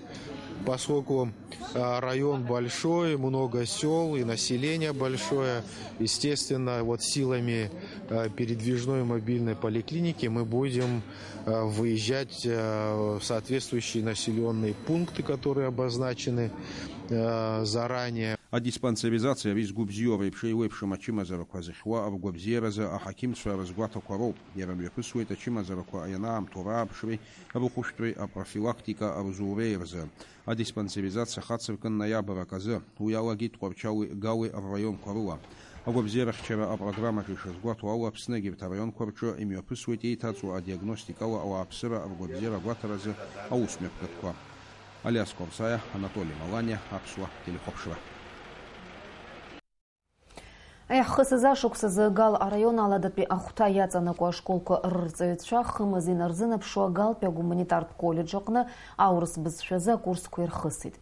Поскольку, а, район большой, много сёл и население большое, естественно, вот силами, э, передвижной мобильной поликлиники мы будем, э, выезжать, э, в соответствующие населённые пункты, которые обозначены, э, заранее. Адиспансеризациа ари згәы бзиоу реиԥш еиуеиԥшым ачымазарақәа зыхьуа ргәабзиаразы аҳақьымцәа рызгәаҭақәа роуп. Иара мҩаԥысуеит ачымазарақәа ианаамҭоу рааԥшреи, рыхәышәтәреи, апрофилактика, рзуреи рзы. Адиспансеризациа хацыркын ноиабр аказы. Уи алагеит Тҟәарчали Гали рраионқәа рыла. Агәабзиарахьчара апрограммаҿы ишазгәаҭоу ала, Аԥсны егьырҭ араионқәа рҿы имҩаԥысуеит еиҭаҵуа адиагностикала ауааԥсыра ргәабзиара агәаҭаразы аусмҩаԥгатәқәа. Алиас Қорсаиа, Анатоли Маланиа, Аԥсуа телехәаԥшра. Аиаҳхысыз ашықәсазы Гал араион аладатәи ахәҭа иаҵанакуа ашколқәа рырҵаҩцәа хымз инарзынаԥшуа Галтәи агуманитартә коллеџь аҟны аурыс бызшәазы акурсқәа ирхысит.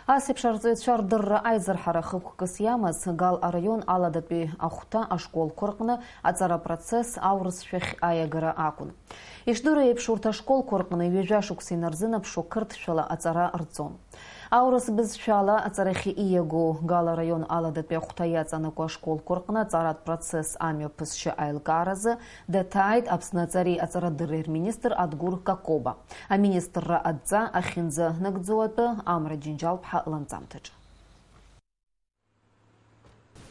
Ас еиԥш арҵаҩцәа рдырра аизырҳара хықәкыс иамаз Гал араион аладатәи ахәҭа ашколқәа рҟны аҵара процесс аурысшәахь аиагара акәын. Ишдыру еиԥш, урҭ ашколқәа рҟны ҩажәа шықәса инарзынаԥшуа қырҭшәала аҵара рҵон. Аурыс бызшәала аҵарахьы ииаго Гала араион аладатәи ахәҭа иаҵанакуа ашколқәа рҟны аҵаратә процесс амҩаԥысшьа аилкааразы даҭааит Аԥсны аҵареи аҵарадырреи рминистр Адгәыр Какоба. Аминистрра адҵа ахьынӡанагӡо атәы Амра Џьынџьал-ԥҳа ланҵамҭаҿы.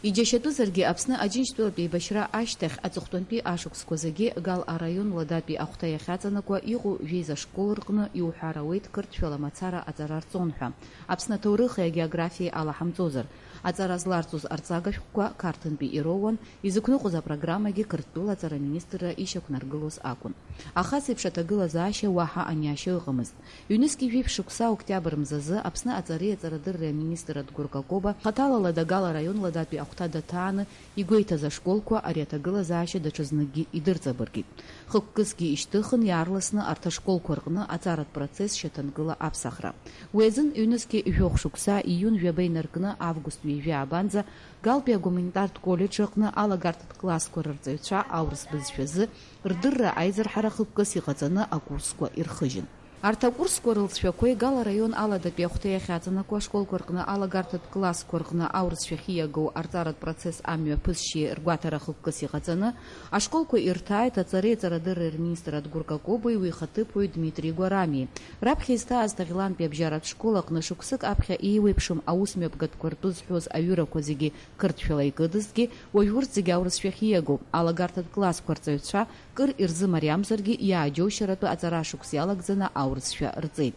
Иџьашьатәызаргьы, Аԥсны Аџьынџьтәылатә еибашьра ашьҭахь аҵыхәтәантәи ашықәсқәа зегьы Гал араион Ладатәи ахәҭа иахьаҵанакуа иҟоу жәеиза школ рҟны иуҳәар ауеит қырҭшәала мацара аҵара рҵон ҳәа. Аԥсны аҭоурыхи агеографиеи алаҳамҵозар, аҵара зларҵоз арҵага шәҟәқәа Қарҭынтәи ироуан, изықәныҟәоз апрограммагьы Қырҭтәыла аҵара аминистрра ишьақәнаргылоз акәын. Аха ас еиԥш аҭагылазаашьа уаҳа аниашьа ыҟамызт. Ҩнызқьи жәиԥшь шықәса октиабр мзазы Аԥсны аҵареи аҵарадырреи аминистр Адгәыр Какоба хаҭала Ладагала араион Ладатәи ахәҭа даҭааны игәеиҭаз ашколқәа ари аҭагылазаашьа даҽазныкгьы идырҵабыргит. Хықәкысгьы ишьҭыхын, иаарласны арҭ ашколқәа рҟны аҵаратә процесс шьаҭанкыла аԥсахра. Уи азын ҩнызқьи жәохә шықәса, июн жәаба инаркны август ҩажәи аабанӡа, Галтәи агуманитартә коллеџь аҟны алагарҭатә классқәа рырҵаҩцәа аурыс бызшәазы рдырра аизырҳара хықәкыс иҟаҵаны акурсқәа ирхыжьын. Арҭ акурсқәа рылҵшәақәеи Гала араион Аладатәи ахәҭа иахьаҵанакуа ашколқәа рҟны алагарҭатә классқәа рҟны аурысшәахь ииаго арҵаратә процесс амҩаԥысшьеи ргәаҭара хықәкыс иҟаҵаны, ашколқәа ирҭааит аҵареи аҵарадырреи рминистр Адгәыр Какобеи уи ихаҭыԥуаҩ Дмитри Гәарами. Раԥхьа изҭааз Ҭаӷьлантәи абжьаратә школ аҟны шықәсык аԥхьа еиуеиԥшым аусмҩаԥгатәқәа ртәы зҳәоз аҩырақәа зегьы қырҭшәала икыдызҭгьы, уажә урҭ зегьы аурысшәахь ииагоуп, алагарҭатә классқәа рҵаҩцәа кыр ирзымариамзаргьы, иааџьоушьаратәы аҵара ашықәс иалагӡаны аурысшәа рҵеит.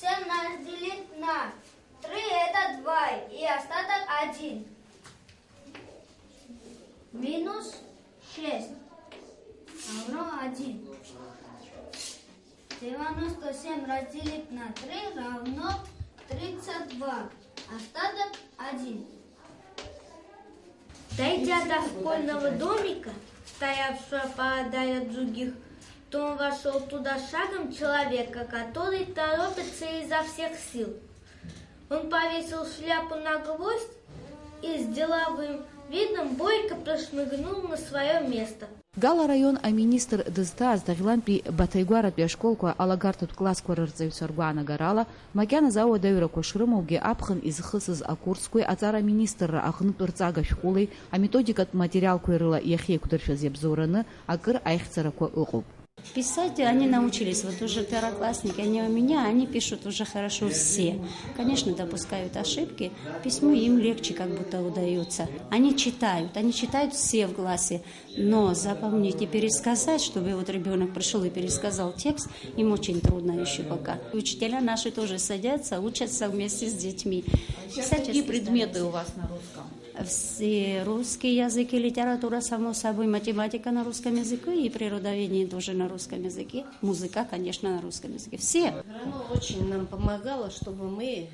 Семь разделить на три — это два, и остаток один. Минус шесть равно один. Девяносто семь разделить на три равно тридцать два. Остаток один. Дойдя до школьного домика, стоявшего поодаль от других, то он вошёл туда шагом человека, который торопится изо всех сил. Он повесил шляпу на гвоздь и с деловым видом бойко прошмыгнул на своё место. Гала араион аминистр дызҭааз Ҭаӷьлантәи Баҭаигәаратәи ашколқәа алагарҭатә классқәа рырҵаҩцәа ргәаанагарала, макьаназы ауадаҩрақәа шрымоугьы аԥхын изхысыз акурсқәеи аҵара аминистрра аҟнытә рҵага шәҟәылеи аметодикатә материалқәеи рыла иахьеиқәдыршәаз иабзоураны акыр аихьӡарақәа ыҟоуп. Писать они научились, вот уже первоклассники, они у меня, они пишут уже хорошо все. Конечно, допускают ошибки, письмо им легче как будто удаётся. Они читают, они читают все в классе, но запомнить и пересказать, чтобы вот ребёнок пришёл и пересказал текст, им очень трудно ещё пока. Учителя наши тоже садятся, учатся вместе с детьми. Писать. Какие предметы у вас на русском? Все: русский язык и литература, само собой, математика на русском языке и природоведение тоже на русском языке, музыка, конечно, на русском языке. Все. Всё равно очень нам помогало, чтобы мы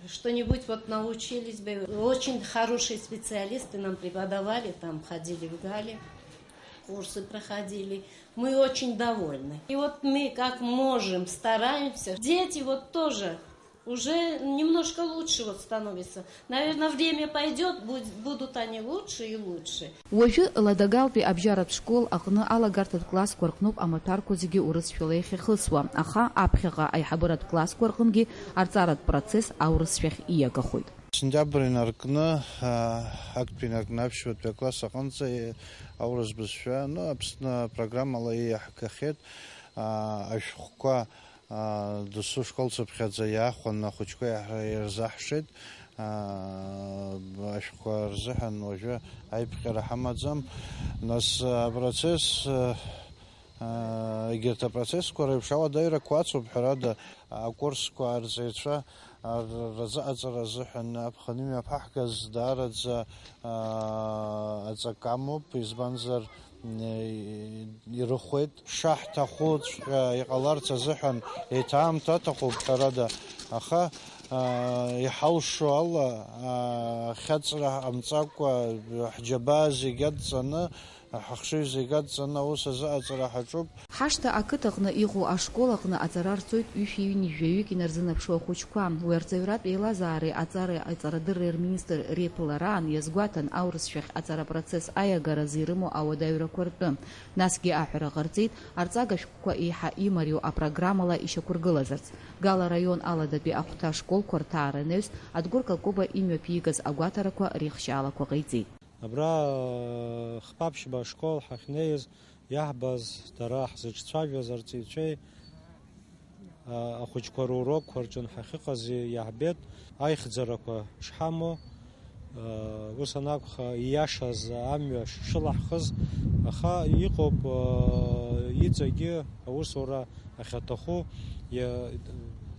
что-нибудь вот научились бы. Очень хорошие специалисты нам преподавали, там ходили в Гале, курсы проходили. Мы очень довольны. И вот мы как можем стараемся. Дети вот тоже уже немножко лучше вот становится. Наверное, время пойдёт, буд-, будут они лучше и лучше. Уажәы Ладагалтәи абжьаратә школ аҟны алагарҭатә классқәа рҟноуп амаҭәарқәа зегьы урысшәала иахьахысуа, аха аԥхьаҟа аиҳабыратә классқәа рҟынгьы арҵаратә процесс аурысшәахь ииагахоит. Сентиабр инаркны, а, актәи инаркны аԥшьбатәи акласс аҟынӡа, е, аурыс бызшәа, ну, Аԥсны апрограммала иаҳгахьеит, а, ашәҟәқәа, аа, досу школцыԥхьаӡа иаахәаны ахәыҷқәа иаҳ-, ирзаҳшеит, аа, ашәҟәқәа рзыҳәан уажәы аиԥҟьара ҳамаӡам. Нас апроцесс, аа, егьырҭ апроцессқәа реиԥш ауадаҩрақәа ацуп, ҳәарада, акурсқәа арҵаҩцәа р-, разыҟаҵара азыҳәан аԥхын имҩаԥаҳгаз даараӡа, аа, аҵак амоуп, избанзар, ирыхәеит. Шаҳҭахуҵәҟьа иҟаларц азыҳәан еиҭа аамҭа аҭахуп, ҳәарада, аха, аа, иҳалшо ала, аа, ахьаҵра ҟамҵакәа, ҳџьабаа зегь адҵаны, ҳахшыҩ зегь адҵаны аус азыҟаҵара ҳаҿуп. Ҳашҭа ақыҭаҟны иҟоу ашкол аҟны аҵара рҵоит ҩышәи ҩынҩажәаҩык инарзынаԥшуа ахәыҷқәа. Уи арҵаҩратә еилазаареи аҵареи аҵарадырреи рминистр реиԥылараан иазгәаҭан аурысшәахь аҵара процесс аиагаразы ирымоу ауадаҩрақәа ртәы. Насгьы аҳәара ҟарҵеит арҵага шәҟәқәа еиҳа имариоу апрограммала ишьақәыргылазарц. Гала араион Аладатәи ахәҭа школқәа рҭаара анаҩс Адгәыр Какоба имҩаԥигаз агәаҭарақәа реихшьаалақәа ҟаиҵеит. Абра, э, хԥа-ԥшьба ашкол ҳахьнеиз, иаҳбаз, дара ҳзыҿцәажәаз арҵаҩцәеи, а, ахәыҷқәа рурокқәа рҿы ҳахьыҟази иаҳбеит, аихьӡарақәа шҳамоу, а, ус анакәха, ииашаз амҩа шылаҳхыз, аха иҟоуп, а, иҵегьы аусура ахьаҭаху, иа-,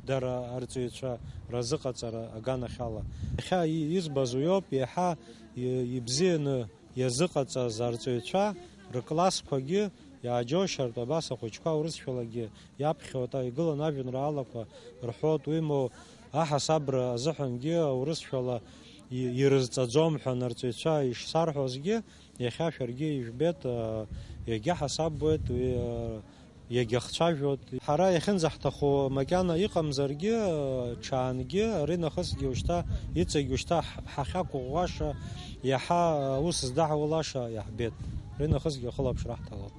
дара арҵаҩцәа разыҟаҵара аганахьала. Иахьа и-, избаз уиоуп, иаҳа и-, ибзианы иазыҟаҵаз арҵаҩцәа рыклассқәагьы иааџьоушьартә, абас ахәыҷқәа урысшәалагьы иаԥхьоит, игылан ажәеинраалақәа рҳәоит, уимоу аҳасабра азыҳәангьы аурысшәала и-, ирызҵаӡом ҳәа нарҵаҩцәа ишсарҳәозгьы, иахьа шәаргьы ижәбеит, а, иагьаҳасабуеит, уи, а, иагьахцәажәоит. Ҳара иахьынӡаҳҭаху макьана иҟамзаргьы, ҽаангьы, ари нахысгьы ушьҭа, иҵегь ушьҭа ҳ-, ҳахьақәыӷәӷәаша, иаҳа аус здаҳулаша иаҳбеит. Ари нахысгьы ахылаԥшра ҳҭалоит.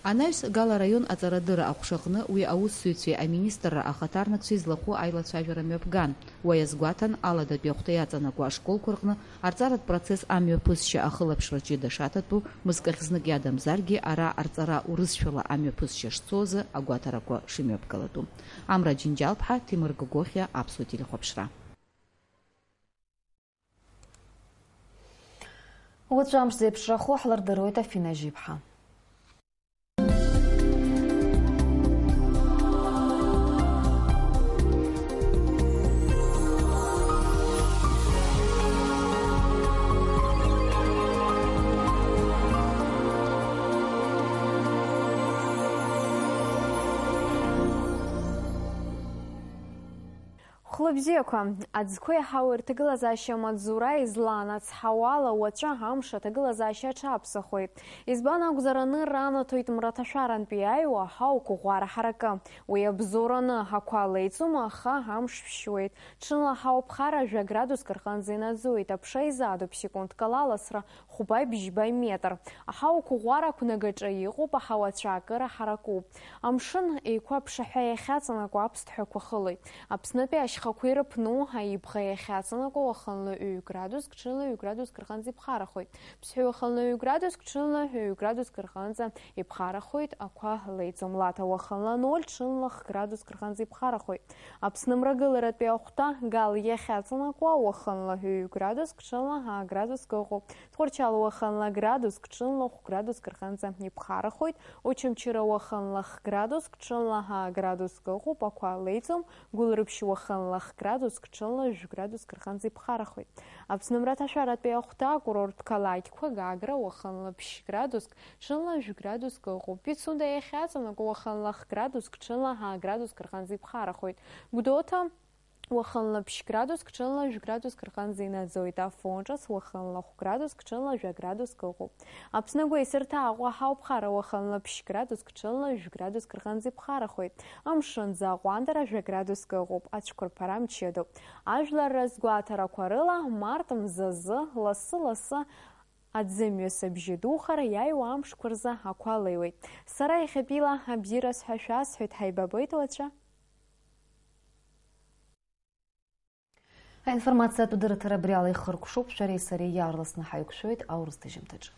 Анаҩс Гал араион аҵарадырра аҟәшаҟны уи аусзуҩцәеи аминистрра ахаҭарнакцәеи злахәу аилацәажәара мҩаԥган. Уи азгәаҭан, аладатәи ахәҭа иаҵанакуа ашколқәа рҟны арҵаратә процесс амҩаԥысшьа ахылаԥшра ҷыда шаҭатәу, мызкахь знык иадамзаргьы, ара арҵара урысшәала амҩаԥысшьа шцо азы агәаҭарақәа шымҩаԥгалатәу. Амра Џьынџьал-ԥҳа, Ҭемыр Гогохиа, Аԥсуа телехәаԥшра. Уаҵәы амш зеиԥшрахо ҳлырдыруеит, Афина Жьиԥҳа. Хәлыбзиақәа, аӡқәа иаҳау рҭагылазаашьа амаҵзура излан ацҳауала, уаҵәы амш аҭагылазаашьа аҽаԥсахуеит. Избан акәзар, анырра анаҭоит мраҭашәарантәи иааиуа аҳауа қәыӷәӷәара ҳаракы. Уи абзоураны ақәа леиҵом, аха амш шәшьуеит. Ҽынла аҳауа ԥхара жәа градуск рҟынӡа инаӡоит, аԥша изаатуп секундк ала аласра хәба-бжьба метр. Аҳауа қәыӷәӷәара ақәнагаҿы иҟоуп, аҳауа ацәаакыра ҳаракуп. Амшын еиқәа аԥшаҳәа иахьаҵанакуа аԥсҭҳәақәа хылоит. Аԥснытәи ашьхақәа ирыԥну аибӷа иахьаҵанакуа уахынла ҩ градуск, ҽынла ҩ градуск рҟынӡа иԥхарахоит. Ԥсҳәы уахынла ҩ градуск, ҽынла ҩ градуск рҟынӡа иԥхарахоит, ақәа леиӡом. Лаҭа уахынла ноль, ҽынла х градуск рҟынӡа иԥхарахоит. Аԥсны мрагыларатәи ахәҭа Гал иахьаҵанакуа уахынла ҩ градуск, ҽынла ҳа градуск ыҟоуп. Тҟәарчал уахынла градуск, ҽынла хә градуск рҟынӡа иԥхарахоит. Очамчыра уахынла х градуск, ҽынла ҳа градуск ыҟоуп, ақәа леиӡом. Гәылрыԥшь уахынла х градуск, ҽынла жәә градуск рҟынӡа иԥхарахоит. Аԥсны мраҭашәаратәи ахәҭа акурорттә қалақьқәа Гагра уахынла ԥшь градуск, ҽынла жәә градуск ыҟоуп. Пицунда иахьаҵанакуа уахынла х градуск, ҽынла ҳа градуск рҟынӡа иԥхарахоит. Гәдоуҭа уахынла ԥшь градуск, ҽынла жәә градуск рҟынӡа инаӡоит. Афон ҿыц уахынла хә градуск, ҽынла жәа градуск ыҟоуп. Аԥсны агәеисырҭа Аҟәа ҳауԥхара уахынла ԥшь градуск, ҽынла жәә градуск рҟынӡа иԥхарахоит. Амшын аӡы аҟәандара жәа градуск ыҟоуп, ацәқәырԥара мчыдоуп. Ажәлар рызгәаҭарақәа рыла, март мзазы лассы-лассы аӡымҩас абжьы духар, иааиуа амшқәа рзы ақәа леиуеит. Сара иахьатәиала абзиараз ҳәа шәасҳәоит, ҳаибабоит уаҵәы. Аинформациатә дырраҭара абри ала ихыркәшоуп, шәареи сареи иаарласны ҳаиқәшәоит аурыс ҭыжьымҭаҿы.